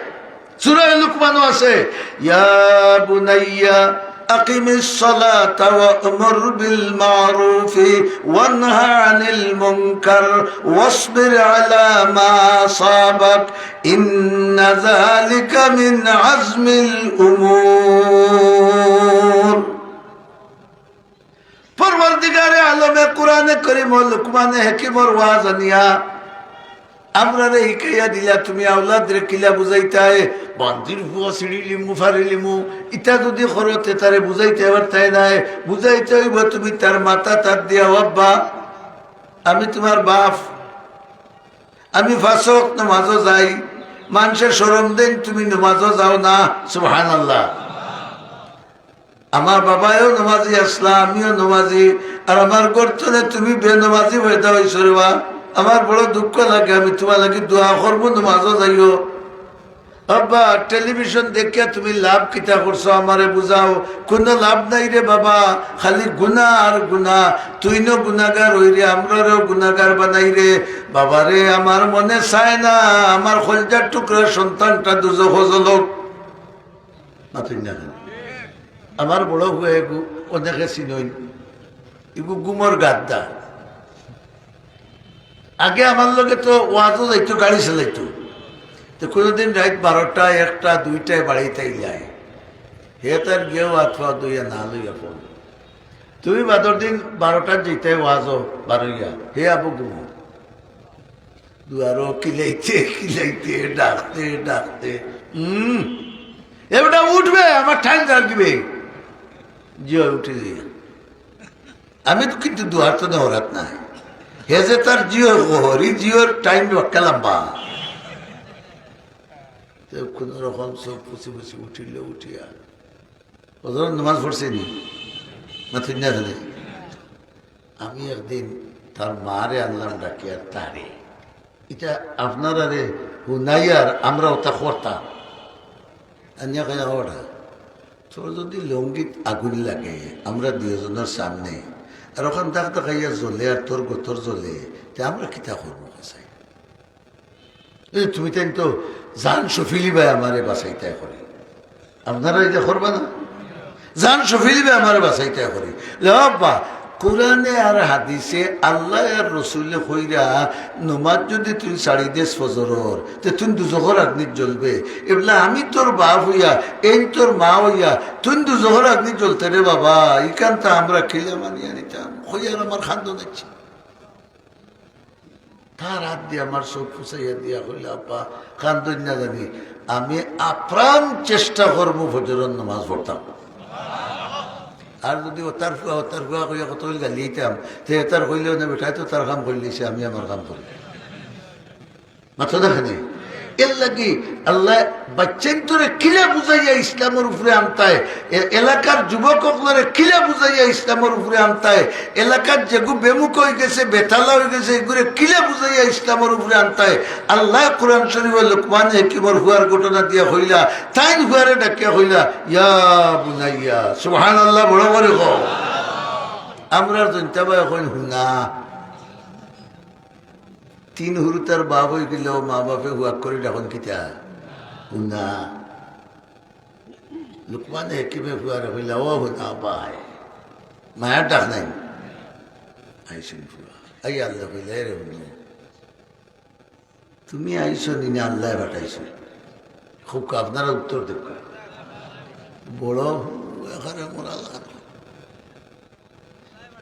সূরা লুকমানো আছে, "ইয়া বুনাইয়া আকিমিস সালাতা ওয়া'মুর বিল মা'রুফি ওয়ানহা আনিল মুনকার ওয়াসবির আলা মা আসাবাক।" ইন্না যালিকা মিন আজমিল উমুর। পরওয়ারদিগারে আলমে কোরআনে করিম ও লুকমানে হাকিমর ওয়াজ আনিয়া আমরারে হিকাইয়া দিলা, তুমি আওলাদরে কিলা বুঝাইতায়, বান্দির ফুয়া ছিড়িলিমু, ফাড়িলিমু, ইতা যদি করো তে তারে বুঝাইতায় পারতায় নায়, বুঝাইতে অইব তুমি তার মাথাত আত দিয়া, "ও আব্বা, আমি তোমার বাপ, আমি পাঁচ ওয়াক্ত নমাজো যাই, মানষে শরম দেইন, তুমি নমাজো যাও না।" সুবহানাল্লাহ। আমার বাবায়ও নমাজি আছলা, আমিও নমাজি, আর আমার ঘর তনে তুমি বেনমাজি পয়দা অইছো রে বা। আমার বড় দুঃখ লাগে, আমি তোমার লাগি দোয়া করবো, নমাজো যাইও। আব্বা, টেলিভিশন দেখিয়া তুমি লাভ কিতা করছো, আমারে বুঝাও। কোনো লাভ নাই রে বাবা, খালি গুনাহ আর গুনাহ। তুইনও গুনাগার অইরে, আমরারেও গুনাগার বানাইরে। বাবারে, আমার মনে চায় না আমার কইলজার টুকরা সন্তানটা দুজখো জ্বলউক। মাতইন না কেনে? আমার বড় পুয়া এগু অনেকে চিনইন, এগু গুমর গাদ্দা। আগে আমার লগে তো ওয়াজও যাইতো, গাড়ি চালাইতো। তো কোনোদিন রাইত বারোটা, একটা, দুইটায় বাড়িত আইলায়। হে তার গিয়াও আত পাও ধইয়া না লইয়া ফোন। তুমি বাদর দিন বারোটার যাইতায় ওয়াজও বারইয়া, হে আবু গুমর। দুয়ারো কিলাইতে কিলাইতে, ডাকতে ডাকতে, হুম, এ বেটা উঠবে, আমার ঠাইন জাগিবে। জি অয়, উঠি যাইয়া। আমি তো কিন্তু দুয়ার তো নেওয়ারাত নাই। হে যে তার জিও ঘর, ই জিওর টাইম বাক্কা লম্বা। তো কোনো রকম চোখ পুছি পুছি উঠিল, উঠিয়া ফজরর নামাজ পড়ছে নি? মাতইন না কেনে? আমি একদিন তার মারে আনলাম ডাকিয়া, তারে, ইটা আপনারারে হুনাইয়ার, আমরা ওটা করতাম। আনিয়া কইয়া, "ওটা, তোর যদি লুঙ্গিত আগুন লাগে, আমরা দুইজনর সামনে, আর ওখান দাগ দাগাইয়া জ্বলে, আর তোর গতর জ্বলে, তে আমরা কিতা করবো?" কইছে, "এই তুমি তাইন তো জান সফিলি ভাই আমারে বাঁচাইতায় করে, আপনারা ইটা করবা না? জান সফিলি ভাই আমারে বাঁচাইতায় করে।" লে বাবা, কোরআনে আর হাদিসে আল্লাহ আর রসুলে কইরা, "নমাজ যদি তুই ছাড়ি দেস ফজরর, তে তুই দুজখর আগ্নিত জ্বলবে।" এবলা আমি তোর বাপ অইয়া, এইন তোর মা অইয়া, তুই দুজখর আগ্নিত জ্বলতে রে বাবা, ইখান তা আমরা কিলা মানিয়া নিতাম? কইয়ার আমার খান্দন আছে। তার আত দি আমার চোখ পুছাইয়া দিয়া কইলা, "আব্বা, কান্দইন না জানি, আমি আপ্রাণ চেষ্টা করমু ফজরর নামাজ পড়তাম।" আর যদি ওতার ফুয়া, ওতার ফুয়া কইয়া কত গালি দিতাম, তে এতার কইলেও না, বেটায় তো তার কাম করিলিছে, আমি আমার কাম করি। মাতইন না কেনে? এর লাগি আল্লায় বাইচ্চাইন্তরে কিলা বুঝাইয়া ইসলামর উপরে আনতায়, এ-, এলাকার যুবক অকলরে কিলা বুঝাইয়া ইসলামর উপরে আনতায়, এলাকার যেগু বেমুখ অইগেছে, বেতালা অইগেছে, এগুরে কিলা বুঝাইয়া ইসলামর উপরে আনতায়। আল্লায় কোরআন শরীফো লুকমান হাকিমর ফুয়ার ঘটনা দিয়া কইলা, তাইন ফুয়ারে ডাকিয়া কইলা, "ইয়া বুনাইয়া।" সুবহানাল্লাহ, বড় করি কও। আমরার জনতা ভাই কইন, "হুনা।" তিন হুরুতার বাপ অইগেলেও মা বাপে হুয়াক করি ডাকইন কিতা? হুনা। লুকমান হাকিমে ফুয়ারে কইলা, "ও হুনা ভাই।" মায়ার ডাক নাই। আইছইন ফুয়া। আইয়া আল্লায় কইলা, "এরে হুনো, তুমি আইছো নি না আল্লায় পাঠাইছো?" খুব আপনারা উত্তর দেউক্কা। বড় এখানে মোরা লাগানো।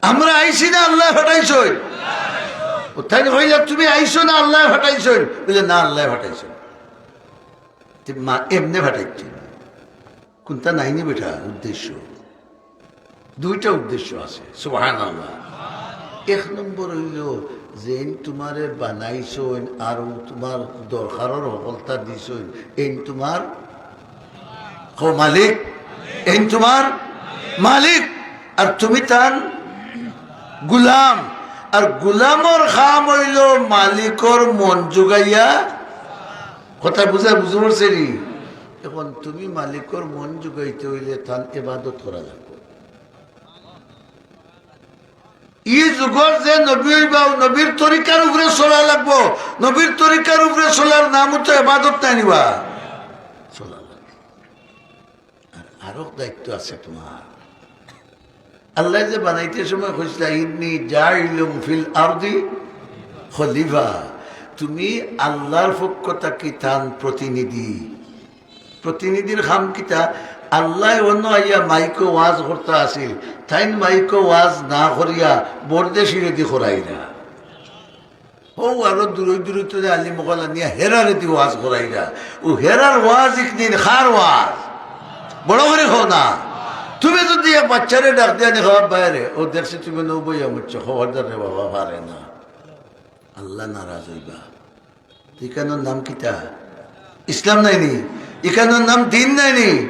আমরা আইছি না আল্লায় পাঠাইছইন? ও তাইন কইলা, "তুমি আইছো না আল্লায় পাঠাইছইন?" বলে, "না, আল্লায় পাঠাইছইন।" তে মা এমনে পাঠাইছইন। কোনটা নাইনি বেটা উদ্দেশ্য? দুইটা উদ্দেশ্য আছে। সুবহানাল্লাহ। এক নম্বর অইলো, যেইন তুমারে বানাইছইন আর অউ তুমার দরকারর হকলতা দিছইন, এইন তুমার কও মালিক, এইন তুমার মালিক, আর তুমি তান গুলাম। আর গুলামর কাম অইলো মালিকর মন জুগাইয়া, কথা বুঝা, বুঝা পড়ছে নি? এখন তুমি মালিকর মন জুগাইতে অইলে তান ইবাদত করা লাগবো। ই যুগর যে নবী অইবা, অউ নবীর তরিকার উপরে চলা লাগবো। নবীর তরিকার উপরে চলার নামও তো ইবাদত নায় নি বা? চলা লাগবো। আর আরো দায়িত্ব আছে তুমার। আল্লায় যে বানাইতে সময় কইছলা, "ইন্নী জাইলুন ফিল আরদি খলিফা", তুমি আল্লার পক্ষ থাকি তান প্রতিনিধি। প্রতিনিধির কাম কিতা? আল্লায় অনো আইয়া মাইকো ওয়াজ করতা আছিল, তাইন মাইকো ওয়াজ না করিয়া বরদেশিরেদি করাইরা। অউ আরো দূরই দূরই তো আলিম অকল আনিয়া হেরারেদি ওয়াজ করাইরা। অউ হেরার ওয়াজ ইকদিন কার ওয়াজ? বড় করি কও না। তুমি যদি এক বাইচ্চারে ডাক দিয়া নি কও, "বাইরে, অউ দেখছি তুমি নৌ বইয়া মরছো, খবরদার রে বাবা, পারে না।" আল্লা নারাজ অইবা। ইখানর নাম কিতা? ইসলাম নায়নি? ইখানর নাম দিন নায়নি?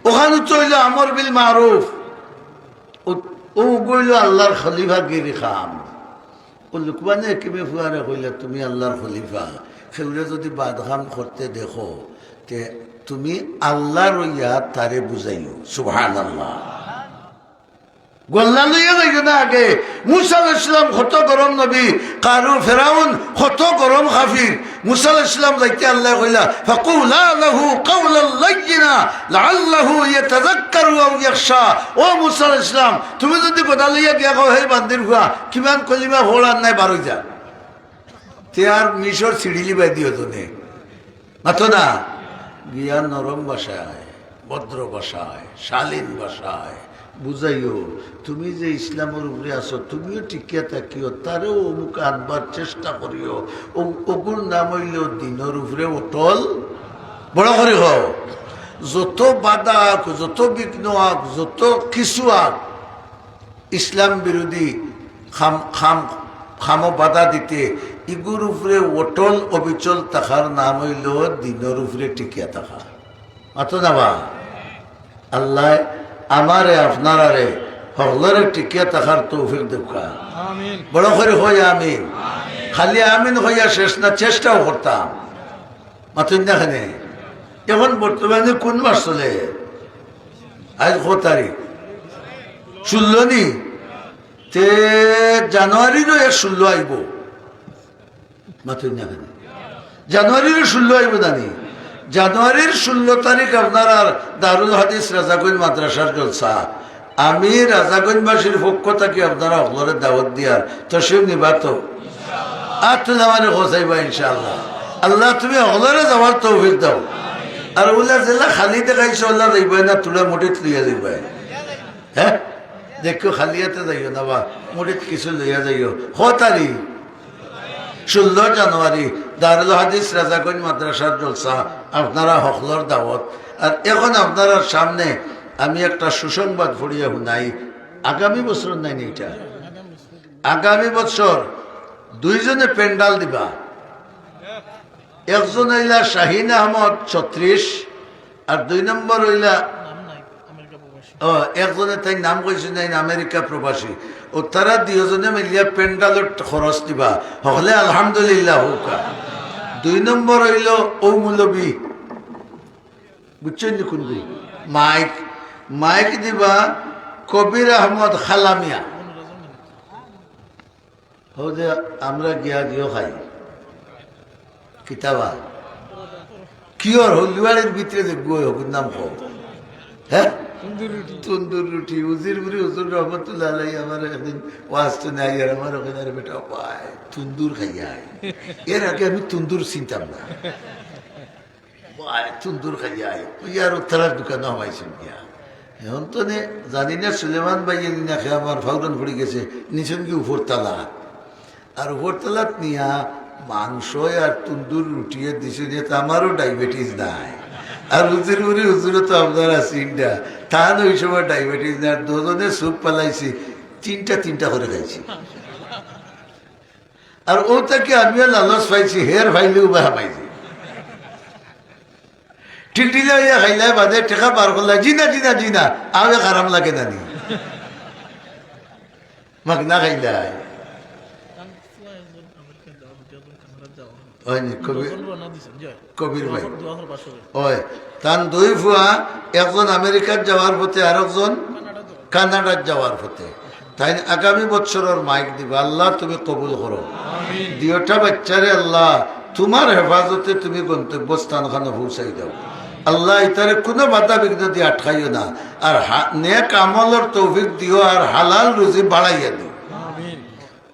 অখান তো অইলো আমর বিল মারুফ। অউ, অউ অইলো আল্লার খলিফাগিরি কাম। অউ লুকমানে হাকিমে ফুয়ারে কইলা, "তুমি আল্লার খলিফা, কেউরে যদি বাদ কাম করতে দেখো, তে তুমি আল্লাহ রইয়া তারে বুঝাইও। সুবহানাল্লাহ। গল্লা লইয়া যাইও না আগে। মুসা আলাইহিস সালাম কত গরম নবী, কারু ফেরাউন কত গরম কাফির। মুসা আলাইহিস সালাম যাইতে আল্লায় কইলা, "ফাকুলা লাহু কাওলাল লাইয়িনা লাআল্লাহু ইয়াতাযাক্কারু আও ইয়াখশা।" ও মুসা আলাইহিস সালাম, তুমি যদি গদা লইয়া গিয়া কও, "হে বান্দির ফুয়া, কিমান কলিমা পড়ার নাই, বারই যা।" তে আর মিশর ছিড়িলিবায় দিও তো নে। মাতো না, গিয়া নরম ভাষায়, ভদ্র ভাষায়, শালীন ভাষায় বুঝাইও, তুমি যে ইসলামর উপরে আছো, তুমিও টিকিয়া থাকিও, তারেও অমুক আনবার চেষ্টা করিও। ও-, ওগুর নাম অইলো দিনর উপরে অটল। বড় করি কও, যত বাধা আক, যত বিঘ্ন আক, যত কিছু আক, ইসলাম বিরোধী খাম-, খাম-, খামো বাধা দিতে, ইগুর উপরে অটল অবিচল থাকার নাম অইলো দিনর উপরে টিকিয়া থাকা। মাতো না বা? আল্লায় আমারে, আপনারারে, হকলরে টিকিয়া থাকার তৌফিক দেউক্কা। আমিন। বড় করি কই আমিন। খালি আমিন কইয়া শেষ না, চেষ্টাও করতাম। মাতইন না কেনে? এখন বর্তমানে কোন মাস চলে? আইজ কত তারিখ? ষোলো নি? তে জানুয়ারিরও এক ষোলো আইবো। মাতইন না কেনে? জানুয়ারিরও ষোলো আইবো জানি। জানুয়ারির ষোলো তারিখ আপনারার দারুল হাদিস রাজাগঞ্জ মাদ্রাসার জলসা। আমি রাজাগঞ্জবাসীর পক্ষ থাকি আপনারা হকলরে দাওয়াত দিয়ার, তশরিফ নিবা তো? আত তুলে আমারে কও চাইবা ইনশাআল্লাহ। আল্লাহ, তুমি হকলরে যাওয়ার তৌফিক দেও। আর অলা যেলা খালি দেখাইছো, অলা যাইবায় না, থুড়া মুঠিত লইয়া যাইবায়। হে, দেখিও, খালি আতে যাইও না বা, মুঠিত কিছু লইয়া যাইও। কত তারিখ? ষোলো জানুয়ারি, দারুল হাদিস রাজাগঞ্জ মাদ্রাসার জলসা, আপনারা হকলর দাওয়াত। আর এখন আপনারার সামনে আমি একটা সুসংবাদ পড়িয়া হুনাই। আগামী বছর নায় নি ইটা? আগামী বছর দুইজনে প্যান্ডাল দিবা। একজন অইলা শাহিন আহমদ ছত্রিশ, আর দুই নম্বর অইলা, ও, একজনে তাইর নাম কইছে না, আমেরিকা প্রবাসী। ও তারা দুইজনে মিলিয়া প্যান্ডালর খরচ দিবা। হকলে আলহামদুলিল্লাহ কউক্কা। দুই নম্বর অইলো ও মৌলবী, বুঝছইন নি কুনগু? মাইক, মাইক দিবা কবির আহমদ খালামিয়া। হউ যে আমরা গিয়া গিয়া খাই। কিতা বা? কিওর হলদিবাড়ির ভিতরে যে গুয়ে হকুর নাম কও? হে? তন্দুর রুটি। তন্দুর রুটি। উজিরপুরি হুজুর রহমতুল্লাহ আলাইহি আমার একদিন ওয়াজ তো নাই, আর আমার ওখানে, "আরে বেটা, ভাই, তন্দুর খাইয়া আয়।" এর আগে আমি তন্দুর চিনতাম না। ভাই, তন্দুর খাইয়া আয়। ওই আর উত্তরার দোকানো হামাইছইন গিয়া। এখন তো নে, জানি না সুলেমান ভাইয়ে নি না খেয়ে আমার ফাউরান পড়ি গেছে, নিছইন গি উপর তালা। আর উপর তালাত নিয়া মাংস আর তন্দুর রুটিয়ে দিছইন, এতে আমারও ডায়াবেটিস নাই। আর হুজুর বুড়ি হুজুরও তো আপনারা চিনরা, তান ওই সময় ডায়াবেটিস নাই। আর দুজনে স্যুপ ফালাইছি, তিনটা তিনটা করি খাইছি। আর অউ থাকি আমিও লালচ পাইছি, হের পাইলেউ বা হামাইছি। টিকটিলা অইয়া খাইলায় বাদে টেকা বার করলায়, "জি না, জি না, জি না, আবে খারাপ লাগে না নি?" মাগনা খাইলায়। অয় নি, কবির, কবির ভাই। অয়, তান দুই ফুয়া, একজন আমেরিকাত যাওয়ার পথে, আরকজন কানাডাত যাওয়ার পথে। তাইন আগামী বছরর মাইক দিবা। আল্লাহ, তুমি কবুল করো। দুইওটা বাচ্চারে আল্লাহ, তুমার হেফাজতে তুমি গন্তব্যস্থান খানো পৌঁছাই দাও। আল্লাহ, ইতারে কুনু বাধা বিঘ্ন দি আটকাইও না। আর হা-, নেক আমলর তৌফিক দিও, আর হালাল রুজি বাড়াইয়া দিও।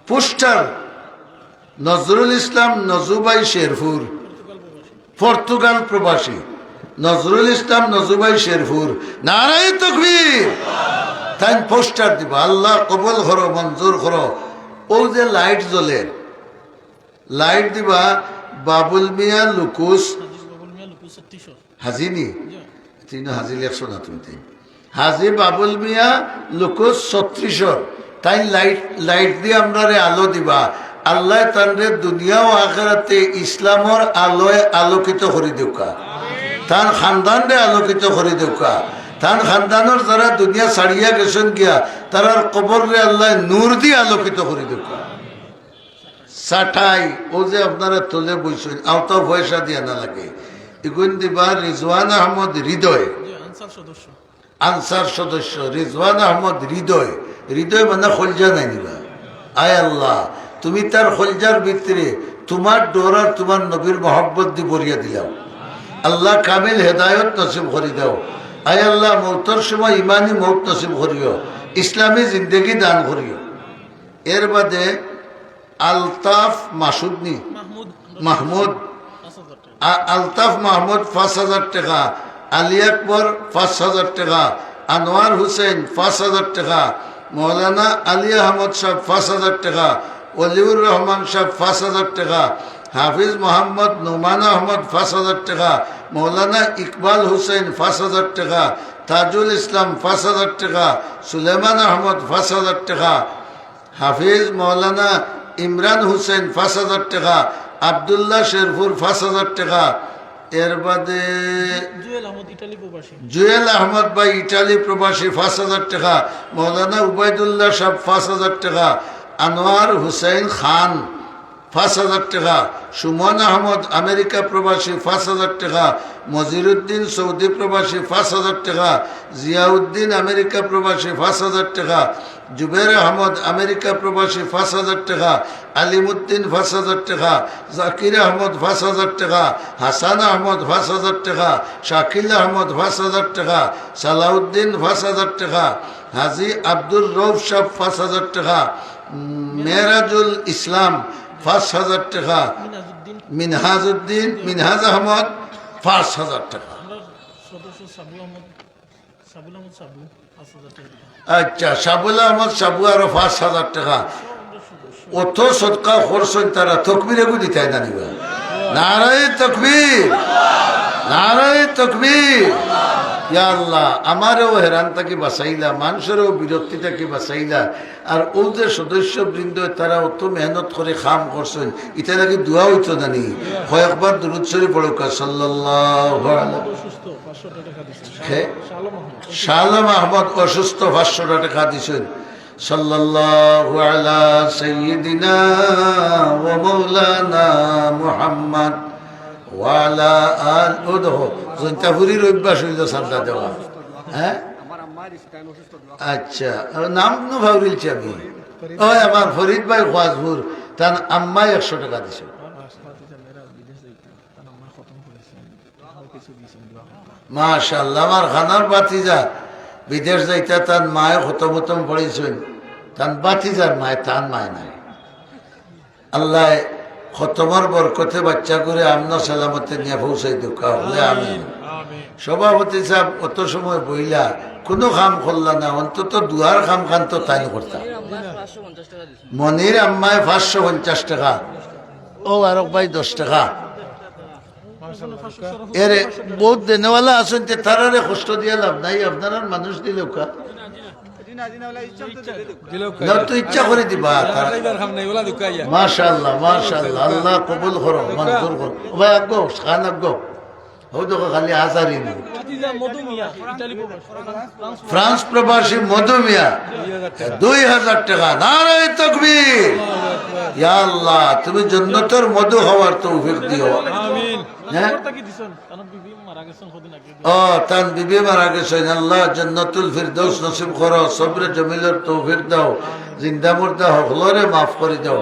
পোস্টার, নজরুল ইসলাম নজু ভাই শেরপুর, পর্তুগাল প্রবাসী নজরুল ইসলাম নজু ভাই শেরপুর, নারায়ে তকবীর। তাইন পোস্টার দিবা, আল্লাহ কবুল করো, মঞ্জুর করো। অউ যে লাইট জ্বলের, লাইট দিবা বাবুল মিয়া লুকুস। হাজি নি? তিন হাজি লেখছো না তুমি তাই। হাজি বাবুল মিয়া লুকুস ছত্রিশর। তাইন লাইট, লাইট দি আমরারে আলো দিবা। আল্লায় তানরে দুনিয়া ও আখেরাতে ইসলামর আলোয় আলোকিত করি দেউক্কা। তান খানদানরে আলোকিত করি দেউক্কা। তান খানদানর যারা দুনিয়া ছাড়িয়া গেছইন গিয়া, তারার কবররে আল্লায় নূর দি আলোকিত করি দেউক্কা। চাটাই, অউ যে আপনারা তলে বইছইন, অতা পয়সা দিয়া না লাগে। ইগুন দিবা রিজওয়ান আহমদ হৃদয়। জি, আনসার সদস্য। আনসার সদস্য রিজওয়ান আহমদ হৃদয়। হৃদয় মানে কলজা নায় নিবা। আয় আল্লাহ, তুমি তার কলজার ভিতরে তুমার ডর আর তুমার নবীর মহব্বত দি ভরিয়া দিলাও। আল্লাহ, কামিল হেদায়ত নসিব করি দাও। আয় আল্লাহ, মৌতর সময় ইমানি মৌত নসিব করিও, ইসলামী জিন্দেগি দান করিও। এর বাদে আলতাফ মাসুদ নি? মাহমুদ। মাহমুদ। পাঁচ হাজার টাকা। আ-, আলতাফ মাহমুদ পাঁচ হাজার টাকা, আলী আকবর পাঁচ হাজার টাকা, আনোয়ার হুসেন পাঁচ হাজার টাকা, মৌলানা আলী আহমদ সাহেব পাঁচ হাজার টাকা, অলিউর রহমান সাহেব পাঁচ হাজার টাকা, হাফিজ মোহাম্মদ নোমান আহমদ পাঁচ হাজার টাকা, মৌলানা ইকবাল হুসেন পাঁচ হাজার টাকা, তাজুল ইসলাম পাঁচ হাজার টাকা, সুলেমান আহমদ পাঁচ হাজার টাকা, হাফিজ মৌলানা ইমরান হুসেন পাঁচ হাজার টাকা, আব্দুল্লাহ শেরপুর পাঁচ হাজার টাকা, এর বাদে জুয়েল আহমদ ইটালি প্রবাসী। জুয়েল আহমদ ভাই ইটালি প্রবাসী পাঁচ হাজার টাকা, মৌলানা উবাইদুল্লাহ সাহেব পাঁচ হাজার টাকা, আনোয়ার হুসেন খান পাঁচ হাজার টাকা, সুমন আহমদ আমেরিকা প্রবাসী পাঁচ হাজার টাকা, মজিরুদ্দিন সৌদি প্রবাসী পাঁচ হাজার টাকা, জিয়াউদ্দিন আমেরিকা প্রবাসী পাঁচ হাজার টাকা, জুবের আহমদ আমেরিকা প্রবাসী পাঁচ হাজার টাকা, আলিমুদ্দিন পাঁচ হাজার টাকা, জাকির আহমদ পাঁচ হাজার টাকা, হাসান আহমদ পাঁচ হাজার টাকা, শাকিল আহমদ পাঁচ হাজার টাকা, সালাউদ্দিন পাঁচ হাজার টাকা, হাজী আব্দুর রউফ সাহেব পাঁচ হাজার টাকা, উম, মেরাজুল ইসলাম পাঁচ হাজার টাকা, মিনহাজউদ্দিন। মিনহাজউদ্দিন, মিনহাজ আহমদ পাঁচ হাজার টাকা। আমরা সদস্য সাবু আহমদ, সাবুল আহমদ সাবু, পাঁচ হাজার টাকা দিলাম। আচ্ছা, সাবুল আহমদ সাবু আরো পাঁচ হাজার টাকা। অত সদকা করছইন তারা, তকবির এগু দিতায় না নিবা? নারায়ে তকবির, নারায়ে তকবির। ইয়া আল্লাহ, আমারেও হেরান থাকি বাঁচাইলা, মানষরেও বিরক্তি থাকি বাঁচাইলা। আর অউ যে সদস্যবৃন্দ, তারা অত মেহনত করি কাম করছইন, ইতার লাগি দোয়া অইতো না নি? কয়েকবার দুরুদ শরিফ পড়উক্কা, সাল্লাল্লাহু আলা। অসুস্থ, পাঁচশো টাকা দিছে। হে? শাহ আলম আহমদ। শাহ আলম আহমদ অসুস্থ, পাঁচশো টাকা দিছইন। সাল্লাল্লাহু আলা সাইয়্যিদিনা ওয়া মাওলানা মুহাম্মদ ওয়া আলা আল-, ও দেখো, জৈন্তাপুরীর অভ্যাস অইলো চান্দা দেওয়া। হ্যাঁ? আচ্ছা, আর নাম নু ফাউরিলছি আমি। ওই আমার ফরিদ ভাই খোয়াজপুর, তান আম্মায় একশো টাকা দিছে। মাশাআল্লাহ, আমার খানার ভাতিজা বিদেশ যাইতা, তান মায়ে খতম খতম পড়ছইন, তান ভাতিজার মায়ে, তান মায়ে নাই। আল্লায় খতমর বরকতে বাচ্চাগুরে আমন সালামতে নিয়া পৌঁছাই দেউক্কা, হকলে আমিন। আমিন। সভাপতি সাব অত সময় বইলা, কুনু কাম করলা না, অন্তত দোয়ার কাম খান তো তাইন করতা। মনির আম্মায় পাঁচশো পঞ্চাশ টাকা, ও আরক ভাই দশ টাকা। এরে বউত দেনেওয়ালা আছইন, তে তারারে কষ্ট দিয়া লাভ নাই, আপনারার মানুষ দিলেউক্কা। না, তো ইচ্ছা করি দিবা। মাশাআল্লাহ, মাশাআল্লাহ, আল্লাহ কবুল করো, মঞ্জুর করো। ও ভাই, আগ্গো, খান আগ্গো। ও দেখো, খালি হাজারি নি। ফ্রান্স প্রবাসী মধু মিয়া, দুই হাজার টাকা। নারায়ে তকবীর। ইয়া আল্লাহ, তুমি জন্নতর মধু খাওয়ার তৌফিক দিও। আমিন। হ্যাঁ? ও, তান বিবি মারা গেছইন। আল্লাহ জান্নাতুল ফিরদাউস নসিব করো, সবরে জমিলর তৌফিক দাও, জিন্দা মুর্দা হকলরে মাফ করি দাও।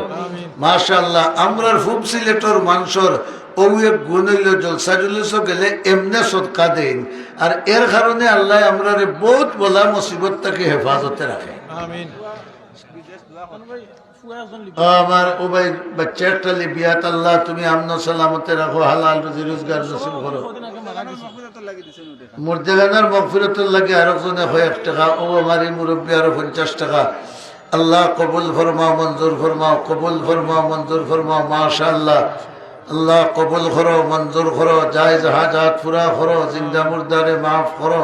মাশাআল্লাহ, আমরার পূব সিলেটর মানষর অউ এক গুণ অইলো জলসা জুলুসো গেলে এমনে সদকা দেইন, আর এর কারণে আল্লায় আমরারে বউত বালা মুসিবত থাকি হেফাজতে রাখে। আমিন। ও আমার, ও ভাই, বাচ্চা একটা লিবিয়াত, আল্লাহ তুমি আমন সালামতে রাখো, হালাল রুজি রোজগার নসিব করো। মুর্দেগানর মাগফিরাতর লাগি আরক জনে কয় এক টাকা, ও আমার এই মুরব্বী আরো পঞ্চাশ টাকা। আল্লাহ কবুল ফরমাও, মঞ্জুর ফরমাও, কবুল ফরমাও, মঞ্জুর ফরমাও, মাশাআল্লাহ। আল্লাহ কবুল করো, মঞ্জুর করো, জায়েজ হাজাত পুরা করো, জিন্দা মুর্দারে মাফ করো,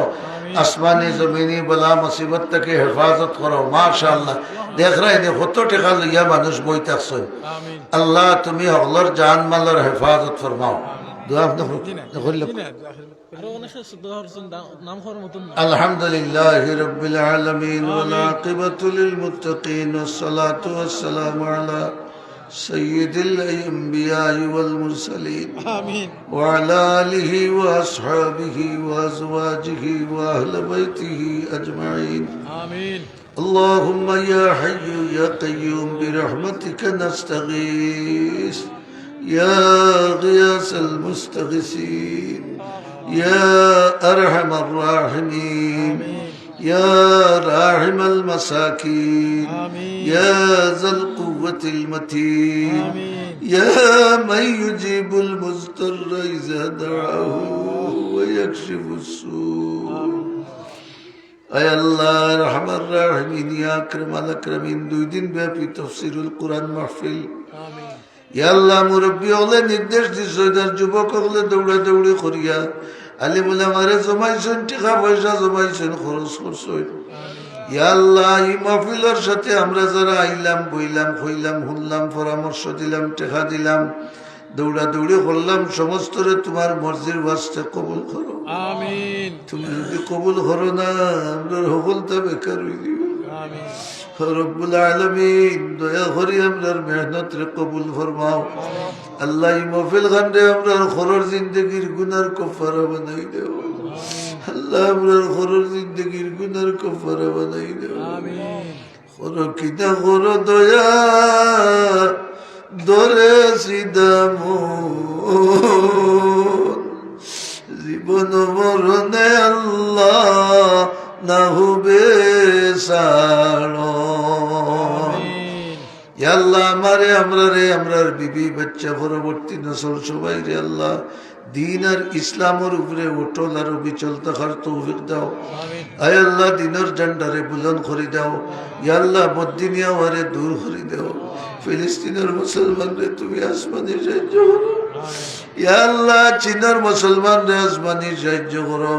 আসমানি জমিনি বালা মুসিবত থাকি হেফাজত করো। মাশাআল্লাহ, দেখরায়নি কত টাকা লইয়া মানুষ বই থাকছইন। আল্লাহ তুমি হকলর জান মালর হেফাজত ফরমাও। দোয়া আপনি করুন। আলহামদুলিল্লাহি রাব্বিল আলামিন, ওয়াল আকিবাতু লিল মুত্তাকিন, ওয়াস সালাতু ওয়াস সালামু আলা سيد الأنبياء والمرسلين. آمين. وعلى آله وأصحابه وأزواجه وأهل بيته أجمعين. آمين. اللهم يا حي يا قيوم برحمتك نستغيث، يا غياث المستغيثين، يا أرحم الراحمين، يا راحم المساكين، يا ذا القوة المتين، يا من يجيب المضطر إذا دعاه ويكشف السوء. আয় আল্লাহ, আরহামার রাহিমিন, ইয়া আকরামাল আকরামিন, দুই দিন ব্যাপী তাফসীরুল কুরআন মাহফিল। ইয়া আল্লাহ, মুরব্বী অকলে নির্দেশ দিছইন, আর যুবক অকলে দৌড়াদৌড়ি করিয়া, আলিম উলামারে জমাইছইন, টেকা পয়সা জমাইছইন, খরচ করছইন। ইয়া আল্লাহ, ই মাহফিলর সাথে আমরা যারা আইলাম, বইলাম, কইলাম, হুনলাম, পরামর্শ দিলাম, টেকা দিলাম, দৌড়াদৌড়ি করলাম, সমস্তরে তুমার মর্জির ওয়াস্তে কবুল করো। আমিন। তুমি যদি কবুল করো না, আমরার হকলতা বেকার অই যিবো। আমিন। রব্বুল আলামিন, দয়া করি আমরার মেহনতরে কবুল ফরমাও। আল্লাহ, ই মাহফিল খানরে আমরার হকলর জিন্দেগির গুনার কাফফারা বানাই দেও। আল্লাহ, আমরার হকলর জিন্দেগির গুনার কাফফারা বানাই দেও। আমিন। করো কিতা করো দয়া, ধরেছি দামন। জীবন মরণে আল্লাহ না হবে ছাড়ন। আমিন। ইয়া আল্লাহ, আমারে, আমরারে, আমরার বিবি, বাচ্চা, পরবর্তী নসল সবাইরে আল্লাহ, দিন আর ইসলামর উপরে অটল আর অবিচল থাকার তৌফিক দাও। আমিন। আয় আল্লাহ, দিনর ঝান্ডারে বুলন্দ করি দাও। ইয়া আল্লাহ, বদিনিয়া অওয়ারে দূর করি দাও। ফিলিস্তিনর মুসলমানরে তুমি আসমানি সাহায্য করো। ইয়া আল্লাহ, চীনর মুসলমানরে আসমানি সাহায্য করো।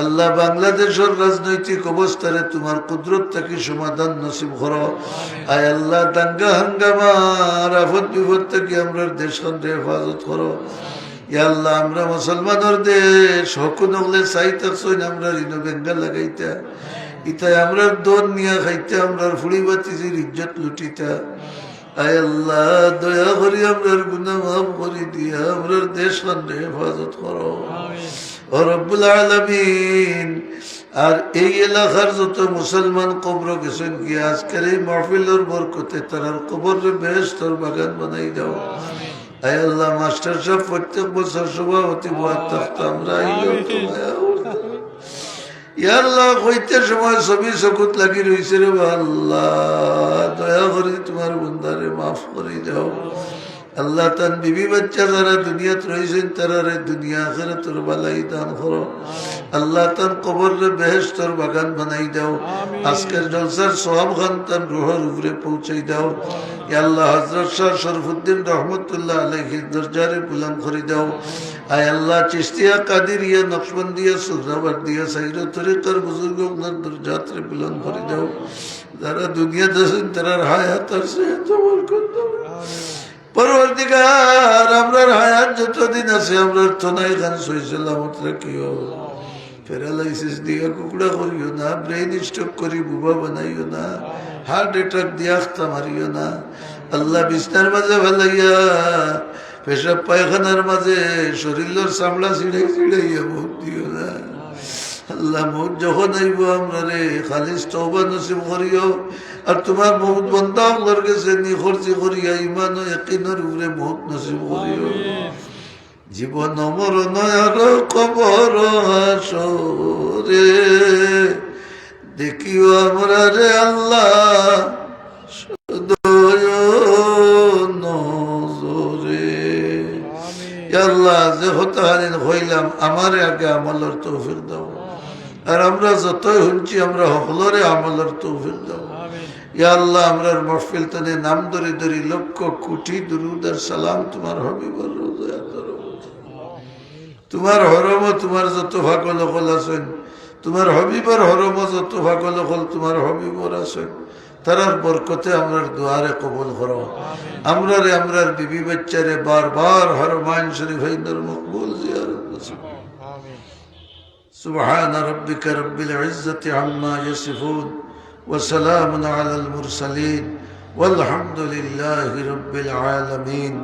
আল্লাহ, বাংলাদেশর রাজনৈতিক অবস্থারে তুমার কুদরত থাকি সমাধান নসিব করো। আয় আল্লাহ, দাঙ্গা হাঙ্গামা আর আফত বিপদ থাকি আমরার দেশখানরে হেফাজত করো। ইয়া আল্লাহ, আমরা মুসলমানর দেশ, হকল অকলে চাই থাকছইন আমরার ইনো বেঙ্গা লাগাইতা। ইতায় আমরার ধন নিয়া খাইতা, আমরার ফুড়ি ভাতিজির ইজ্জত লুটিতা। আয় আল্লাহ, দয়া করি আমরার গুনা মাফ করি দিয়া আমরার দেশখানরে হেফাজত করো। আমিন। ও রব্বুল আলামিন, আর এই এলাকার যত মুসলমান কবর গেছইন গিয়া, আজকের এই মাহফিলর বরকতে তারার কবররে বেহেশতর বাগান বানাই দাও। আমিন। আয় আল্লাহ, মাস্টার সাব প্রত্যেক বছর সভাপতি বওয়াত থাকতা, আমরা আইলেও তো আমিন। দয়া করতা। ইয়া আল্লাহ, কইতে সময় ছবি চকুত লাগি রইছে রে বা আল্লাহ, দয়া করি তুমার বন্দারে মাফ করি দাও। আল্লাহ, তান বিবি বাচ্চা যারা দুনিয়াত রইছইন, তারারে দুনিয়া আখিরাতর ভালাই দান করো। আল্লাহ, তান কবররে বেহেশতর বাগান বানাই দাও। আমিন। আজকের জলসার সওয়াব খান তান রুহর উপরে পৌঁছাই দাও। ইয়া আল্লাহ, হযরত শাহ শরফুদ্দিন রহমতুল্লাহ আলাইহির দরজারে বুলন্দ করি দাও। আয় আল্লাহ, চিশতিয়া, কাদিরিয়া, নকশবন্দিয়া, সুহরাওয়ার্দিয়া, সাইর তরিকার বুজুর্গ অকলর দরজাতরে বুলন্দ করি দাও। যারা দুনিয়াত আছইন, তারার হায়াত আর সেহত বরকত দাও। পরওয়ারদিগার, আমরার হায়াত যতদিন আছে, আমরার তনাই খান সহি সালামত রাখিও। Paralysis দিয়া কুকড়া করিও না, brain stroke করি বুবা বানাইও না, heart attack দিয়া আখতা মারিও না। আল্লাহ, বিছনার মাঝে ফালাইয়া, পেশাব পায়খানার মাঝে শরীলর চামড়া ছিড়াই ছিড়াইয়া মউত দিও না। আল্লাহ, মউত যখন আইবো, আমরারে খালিস তওবা নসিব করিও। আর তুমার মউত বন্দা অকলর গেছে নিখরজি করিয়া ইমান ও ইয়াকিনর উপরে মউত নসিব করিও। আমিন। জীবন মরণ আর কবর হাসরে দেখিও আমরারে আল্লাহ সদয় নজরে। আমিন। ইয়া আল্লাহ, যে কথাখানি কইলাম, আমারে আগে আমলর তৌফিক দাও। আর আমরা যতই হুনছি, আমরা হকলরে আমলর তৌফিক দাও। আমিন। ইয়া আল্লাহ, আমরার মাহফিল তানে নাম ধরি ধরি লক্ষ কোটি দুরুদ আর সালাম তুমার হাবিবর রওজায় আতহারো। তুমার হরমো তুমার যত পাগল অকল আছইন, তুমার হাবিবর হরমো যত পাগল অকল তুমার হাবিবর আছইন, তারার বরকতে আমরার দোয়ারে কবুল করো। আমিন। আমরারে, আমরার বিবি বাচ্চারে বারবার হরমাইন শরীফাইনর মকবুল জিয়ারত নসিব। আমিন। سبحان ربك رب العزة عما يصفون وسلام على المرسلين والحمد لله رب العالمين.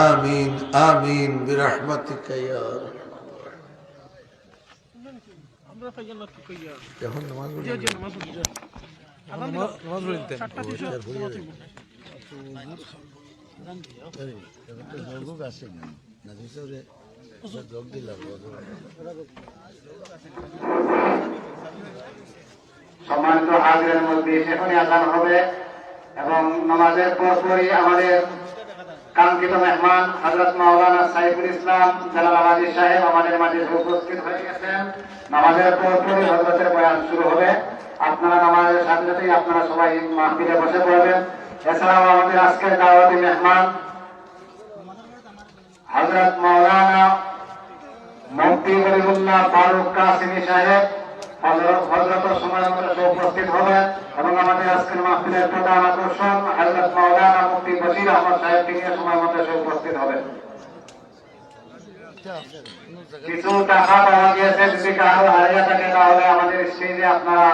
آمين، آمين برحمتك يا أرحم الراحمين. আমরা পাইলাম না কি কইয়া? এখন নামাজ পড়ি। জি, জি, নামাজ পড়ি, জি। আজান দিল। নামাজ পড়ি দিতেন। সাতটা তিরিশে নামাজ পড়ি। সম্মানিত হাজিরিন মজলিস, এখনই আজান হবে এবং নামাজের পরপরই আমাদের কাঙ্ক্ষিত মেহমান হযরত মাওলানা সাইফুল ইসলাম জালালাবাদী সাহেব আমাদের মাঝে উপস্থিত হয়ে গেছেন। নামাজের পরপরই হযরতের বয়ান শুরু হবে। আপনারা নামাজের সাথে সাথেই আপনারা সবাই মাহফিলে বসে পড়বেন। এছাড়াও আমাদের আজকের দাওয়াতি মেহমান হযরত মাওলানা মুফতি গরিবুল্লাহ ফারুক কাসিমি সাহেব হযরত, হযরতের সময় মতো এসে উপস্থিত হবেন এবং আমাদের আজকের মাহফিলের প্রধান আকর্ষণ হযরত মাওলানা মুফতি বশির আহমদ সাহেব, তিনিও সময় মতো এসে উপস্থিত হবেন। কিছু টাকা পাওয়া গিয়েছে, যদি কারো হারিয়ে থাকে তাহলে আমাদের স্টেজে আপনারা